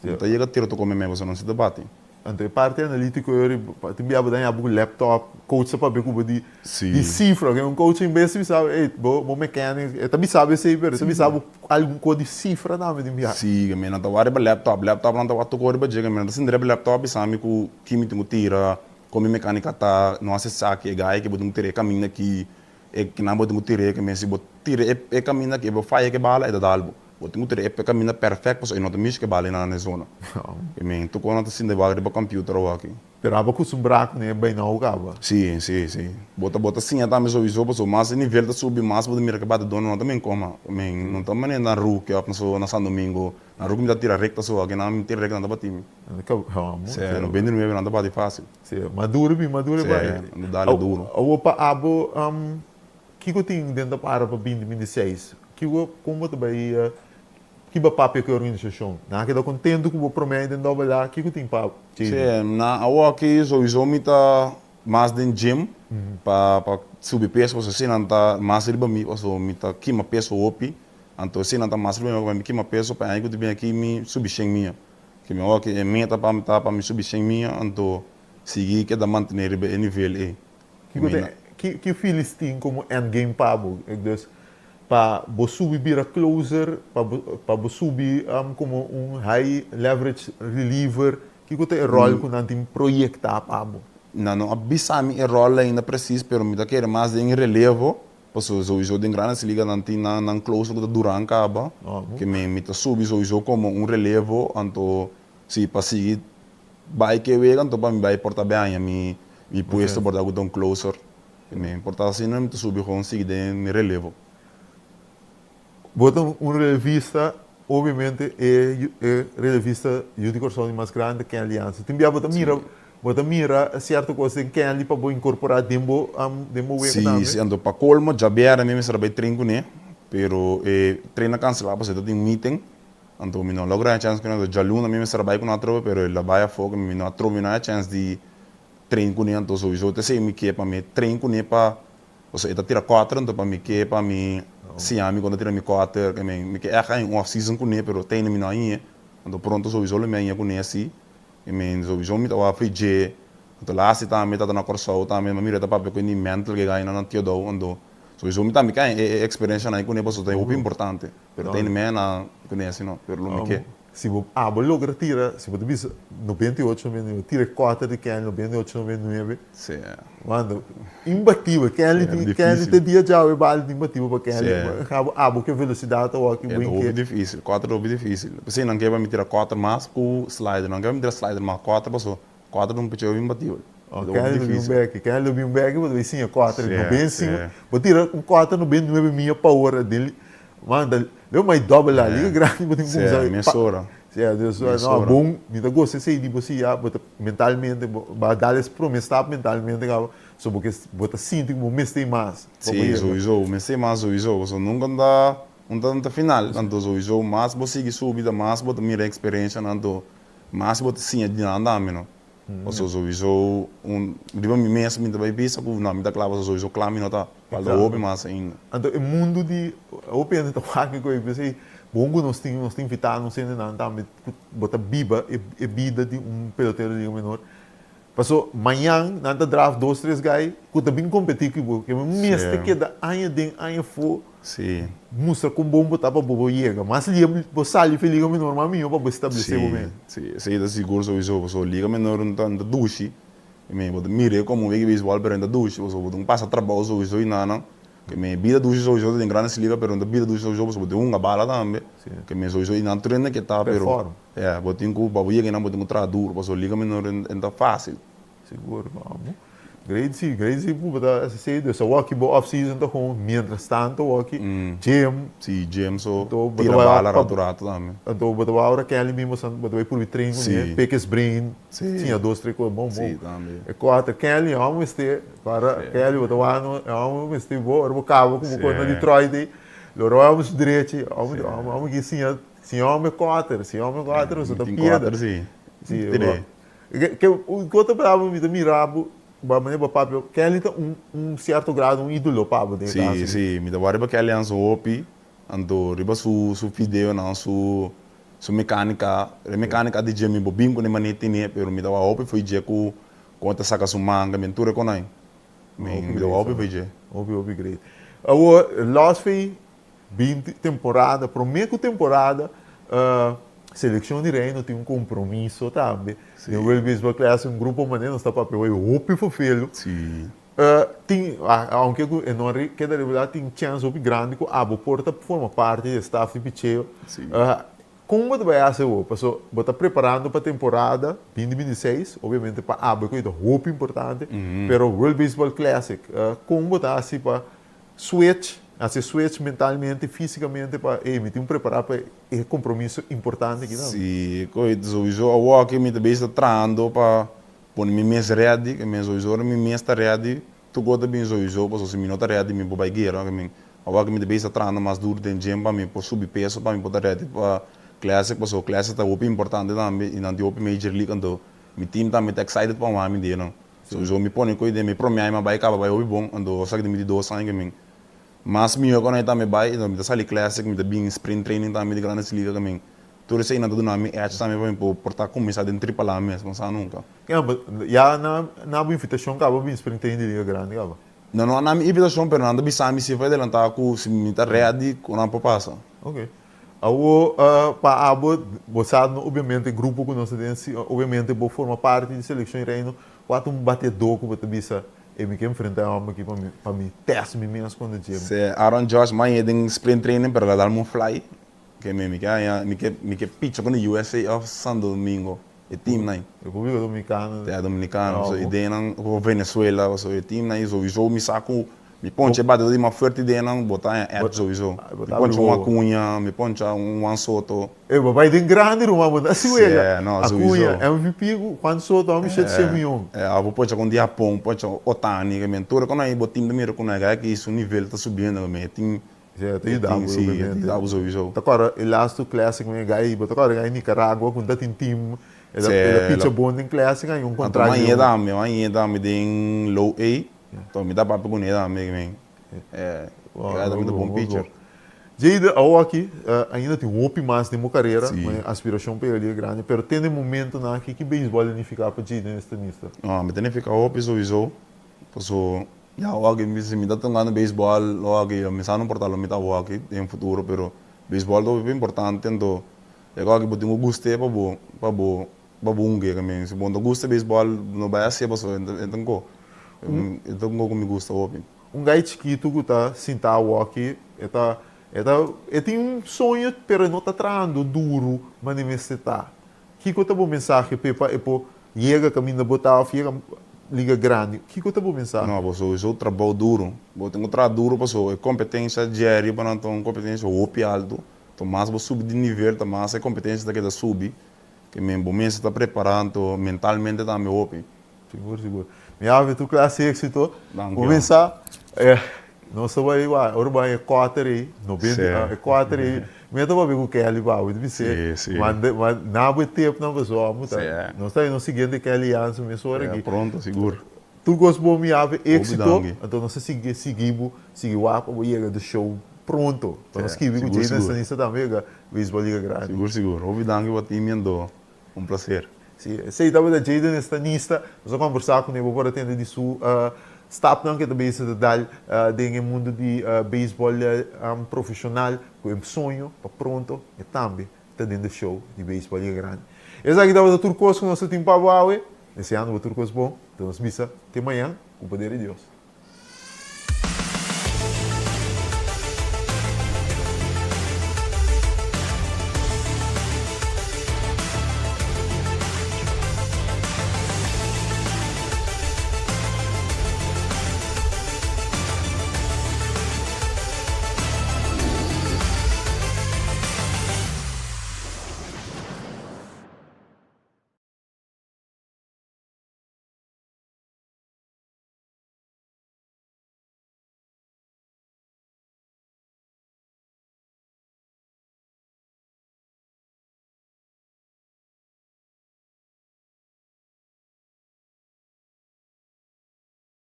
No ta yega tira toko meme pasobra nan si ta bati. Anto e parti analítiko ei ori tin bia bo daña bo ku laptop, coach ta papia ku bo di di sifra, oke un coach en bes di bisa bo ey bo bo mechanic e ta bisa bo esei pero e ta bisa bo algun kos di sifra tambe tin bia. Si, mi nan ta wak riba laptop, laptop nan ta wak toko riba dje, mi nan ta sinti riba laptop bisa mi ku ki mi tin ku tira. Kon mi mekanika ta no hasi esaki, e gai ke bo tin ku tira e kaminda aki, e kinan bo tin ku tira e kaminda, si bo tira e kaminda aki e bo faya ke bala e ta dal bo. Bo tin ku tira e kaminda perfèkt pasobra e no ta mishi ke bala einan na e zona. I men tur kos nan ta sinta wak riba kòmpiuter awaki. Pero abo kustumbrá kuné bai nou kaba. Si, si, si. Bo ta bo ta siña tambe souiso pasobra mas e nivel ta subi mas bo ta mira ke batidónan no ta men koma. I men no ta manera na Rookie òf na San Domingo. Na Rookie mi ta tira rekta so, aki nan mi tira rekta nan ta bati mi. Sí, 99 nan ta bati fácil. Sí, maduro bin, maduro Sí, bai. nan ta dale duro. Awor pa abo, kiko tin den ta para pa binti 26? Kiko, kon bo ta bai, ki bo papia ku e organisashon? Nan a keda kontentu ku bo promé den Double A? Kiko tin pa Jaden? Sí, na awor aki souiso mi ta mas den gym pa pa subi peso pasobra si nan ta mas riba mi pasobra mi ta kima peso hopi, anto si nan ta mas riba mi pa mi kima peso pa e aña ku ta bin aki mi subi shen mia. Ke mi awor e meta pa mi ta pa mi subi shen mia anto sigui keda mantene riba e nivel ei. Kiko ta ki ki Phillies tin komo end game pa bo? Dus pa bo subi bira closer, pa bo pa bo subi komo un high leverage reliever, kiko ta e ròl ku nan tin proyektá pa bo? Nan no a bisa mi e ròl ainda presis pero mi ta kere mas den relevo Pasobra souiso den Grandes Ligas nan tin nan nan closer ku ta Duran kaba, ke mi mi ta subi souiso komo un relevo, anto si pa sigui bai ke wega anto pa mi bai por ta be haña mi mi puesto por ta ku ta un closer, ke mi por ta asina mi ta subi gewoon sigui den mi relevo. Bo ta un relevista, obviamente e e relevista yu di Kòrsou di mas grandi Kenley Jansen. Tin bia bo ta mira bo ta mira sierto kos den Kenley pa bo inkorporá den bo den bo wega Sí, tambe? sí, anto pa kolmo djabièrnè mi mester a bai tren kuné, pero e tren a kanselá pasobra e ta tin meeting. Anto mi no logra haña chèns ku nan. Djaluna mi mester a bai ku nan atrobe pero el a bai afó ku mi no a trobe mi no haña chèns di train kuné anto souiso ta esei mi ke pa mi train kuné pa pasobra e ta tira kòter anto pa mi ke pa mi siña mi kon ta tira mi kòter ke mi mi ke ègt haña un off season kuné pero te ainda mi no hañ'é anto pronto souiso lo mi hañ'é kuné si i mi souiso mi ta wak fri dje anto laatste tambe ta na Kòrsou tambe mi a mira e ta papia ku e mental ke gana na Teodou anto souiso mi tambe ke haña e eksperensianan kuné pasobra ta hopi importante. Pero ta mea na kuné si no, pero lo mi ke. Si bo abo logra tira, si bo ta bisa 98, 99, tira e kòter di Kenley 98, 99. Sí. Mano, imbatibel. Kenley tin, Kenley te dia djawe bali ta imbatibel pa Kenley. Sí. Abo, abo ku e velosidat awor ki E bo ta in hopi ke. difísil, kòter ta hopi difísil. P'esei nan ke pa mi tira kòter mas ku slider. Nan ke pa mi tira slider mas kòter paso kòter ta un picheo imbatibel. Oh, E ta hopi Kenley lo bin un difísil. bèki, Kenley lo bin un bèki, bo ta bai siña kòter, Sí, 95, sí. bo tira un kòter 99 mia pa ora den. Man, ta leu mai dobel la liga grandi bo tin Sí, cuminsa pa mesora. Sí, dus no, Mesora. bon, mi ta gosta esey di bo si ya bo ta mentalmente bo a dal es prome stap mentalmente caba, so bo ke bo ta sinti cu bo mester mas pa bo Sí, yega. souiso, mester mas souiso, pasobra nunca no ta no ta no ta final, anto souiso mas bo sigui subi ta mas bo ta mira experiencianan anto mas bo ta siña di nan tambe no. Pasobra souiso un riba mi mes mi ta bai bisa cu no mi ta cla pasobra souiso cla mi no ta, falta hopi mas ainda. Anto e mundu di hopi hende ta wak ku e p'esei bon ku nos tin nos ta invitá nos hendenan tambe ku bo ta biba e bida di un pelotero di liga menor. Paso mañan nan ta draft dos tres guy ku ta bin kompetí ku bo ke mester keda aña den aña afó mustra kon bon bo ta pa bo bo yega. Mas lia bo sali for e liga menor mas mihó pa bo establesé bo mes. Si, esei ta sigur souiso pasobra liga menor no ta dushi. I mi bo ta mir'é komo un wega di beisbòl pero no ta dushi pasobra bo tin ku pasa trabou souiso i nan. Ke mi bida dushi souiso ta den Grandes Ligas pero no ta bida dushi souiso pasobra bo tin ku hunga bala tambe. Ke mi souiso i nan tur hende ke ta pero bo tin ku pa bo yega einan bo tin ku traha duru pasobra liga menor no ta fásil. Sigur amo. Great si, great si ku bo ta hasi dus awor ki bo off season ta kon mientras tanto awor ki gym. Si gym so tira bala ratu ratu tambe. Anto bo ta wou ora Kelly bin bo san bo ta bai purbi train kuné pick his brain siña dos tres kos bon bon. E kuater Kelly amo mester para Kelly bo ta wou amo mester bo ora bo kaba ku bo kos na Detroit ei lo ora su drechi amo amo ki siña siña amo e kuater siña amo e kuater pasobra ta piedra. Si. Ke ku otro palabra mi ta mira bo ba manera bo papia Kelly ta un un cierto grado un idolo pa bo den e caso. Si si mi ta wak riba Kelly Hansen hopi anto riba su su videonan su su mecanica e mecanica di dje mi bo bin ku e manera tene pero mi ta wak hopi fo'i dje ku kon e ta saka su manga mi tur e konai mi ta wak hopi fo'i dje. Hopi hopi great. Awor los fei 20 temporada, prome ku temporada Seleccion di Reino tin un compromiso tambe. Sí. Den World Baseball Classic un grupo manera nos ta papia hoy hopi fofelu. Sí. Tin, aunke ku e no a keda revelá, tin chèns hopi grandi ku abo por ta forma parti di e staf di picheo. Sí. Kon bo ta bai hasi awor? Paso bo ta preparando pa temporada 2026, obviamente pa abo ku ta hopi importante, pero World Baseball Classic, kon bo ta hasi pa Switch, hasi switch mentalmente, físicamente pa ey mi tin un prepara pa e compromiso importante aki tambe. Si, koe souiso awor aki mi ta bezig ta trahando pa pone mi mes ready, ke men souiso ora mi mes ta ready tur kos ta bin souiso, pasobra si mi no ta ready mi por bai guera, ke men awor aki mi ta bezig ta trahando mas duro den gym pa mi por subi peso pa mi por ta ready pa classic, pasobra classic ta hopi importante tambe y nan tin hopi major league anto mi team tambe ta excited pa wak mi den nan. Souiso mi pone koe den mi prome aña mi a bai kaba bai hopi bon, anto sa ki den mi di dos aña ke mi mas mihó ku anai tambe bai, anto mi ta sali classic, mi ta bin sprint training tambe di Grandes Liga ke mi tur esei nan ta duna mi edge tambe pa mi por por ta kuminsá den tripalá mes, no sa nunka. Ya, but ya na na bo invitashon kaba bin sprint training di Liga Grandi kaba? Nan no a na mi invitashon pero nan ta bisa mi si for adelantá ku si mi ta ready ku nan por pasa. Ok. Awor pa abo, bo sa no obviamente grupo ku nos ta den si obviamente bo forma parti di Selekshon Reino, kua ta un bateadó ku bo ta bisa e mi ke enfrenta e hòmber aki pa mi pa mi tèst mi mes kontra dje. Se Aaron Judge maña den sprint training pero el a dal mi un fly ke mi mi ke haña mi ke mi ke picha kontra USA òf Santo Domingo e teamnan. Republica Dominicana. Ya Dominicana so e denan o Venezuela so e teamnan souiso mi sa ku Mi poncha e batidor di mas fuerte den nan, bo ta haña edge souiso. Mi poncha un Acuña, mi poncha un Juan Soto. E bo bai den grandi ruman, bo ta hasi wega. Sí, no, souiso. Acuña, MVP ku Juan Soto, amo shete shen miyon. E, abo poncha ku un di Japon, poncha Ohtani, ke men tur kon ai bo team ta mira ku nan e ki su nivel ta subiendo, ke men e team. Si, e ta yuda bo, Si, e ta obviamente. yuda bo sowieso. Ta kòrda e lastu Classic mi gai, bo ta kòrda gai Nicaragua ku ta tin team, el a Si, el a el picha a bon den Classic haña un Anto kontrakt mi di a un. yega tambe, mi a yega tambe den Low A, anto mi ta papia kuné tambe, mi e gai tambe ta bon pitcher. Jade, awoki ainda tin hopi mas den bo karera, Si. ma e aspirashon pa yega liga grandi, pero te na e momentonan aki ki beisbòl a nifiká pa Jayden Estanista? No, mi ta nifiká hopi sowieso, paso Ya awor mi si mi ta tocando beisbol awor mi sa no importa lo mi ta awor den futuro pero beisbol ta hopi importante anto e awor bo tin ku guste pa bo pa bo pa bo hunga también si bo no ta gusta beisbol no bai hacié pasobra e ta un ko e ta un ko ku mi gusta hopi. Un gai chikitu ku ta sinta awor e ta e ta e tin un soño pero e no ta trahando duru manera mester ta. Kiko ta bo mensahe p'e pa e por yega kaminda bo ta òf yega liga grandi? Kiko ta bo mensahe? No, bo sowieso trabou duru. Bo tin ku traha duru pasobra e kompetensia diario pa nan ta un kompetensia hopi altu. Anto mas bo subi di nivel ta mas e kompetensia ta keda subi. Ke men bo mester ta prepará anto mentalmente tambe hopi. Sigur, sigur. Mi a habi tur klase di éksito. Danki. Kuminsá, nos ta bai wak, ora bai e kòter ei, nobenta, e kòter ei, mi a ta papia ku Kelly pa mi ta bis'é, manda, na bo e tepnan pasobra amo ta, nos ta nos siguiente Kelly Jansen mesora aki. Pronto, sigur. Tur kos bon mi habi éksito, anto nos ta sigui, sigui bo, sigui wak pa bo yega de show pronto, pa nos skibi ku Jayden Stanista tambe yega Beisbòl Liga Grandi. Sigur, sigur. Hopi danki pa tin mi anto. Un placer. Sí, esei tabata Jayden Estanista. Nos a conversa cu ne, bo por a tende di su stapnan cu e ta bezig ta dal den e mundo di baseball profesional cu e soño pa pronto e tambe ta den de show di baseball Liga Grandi. Esaki tabata tur cos cu nos ta tin pa bo awe. Deseando bo tur cos bon. Ta nos bisa te mañan cu poder di Dios.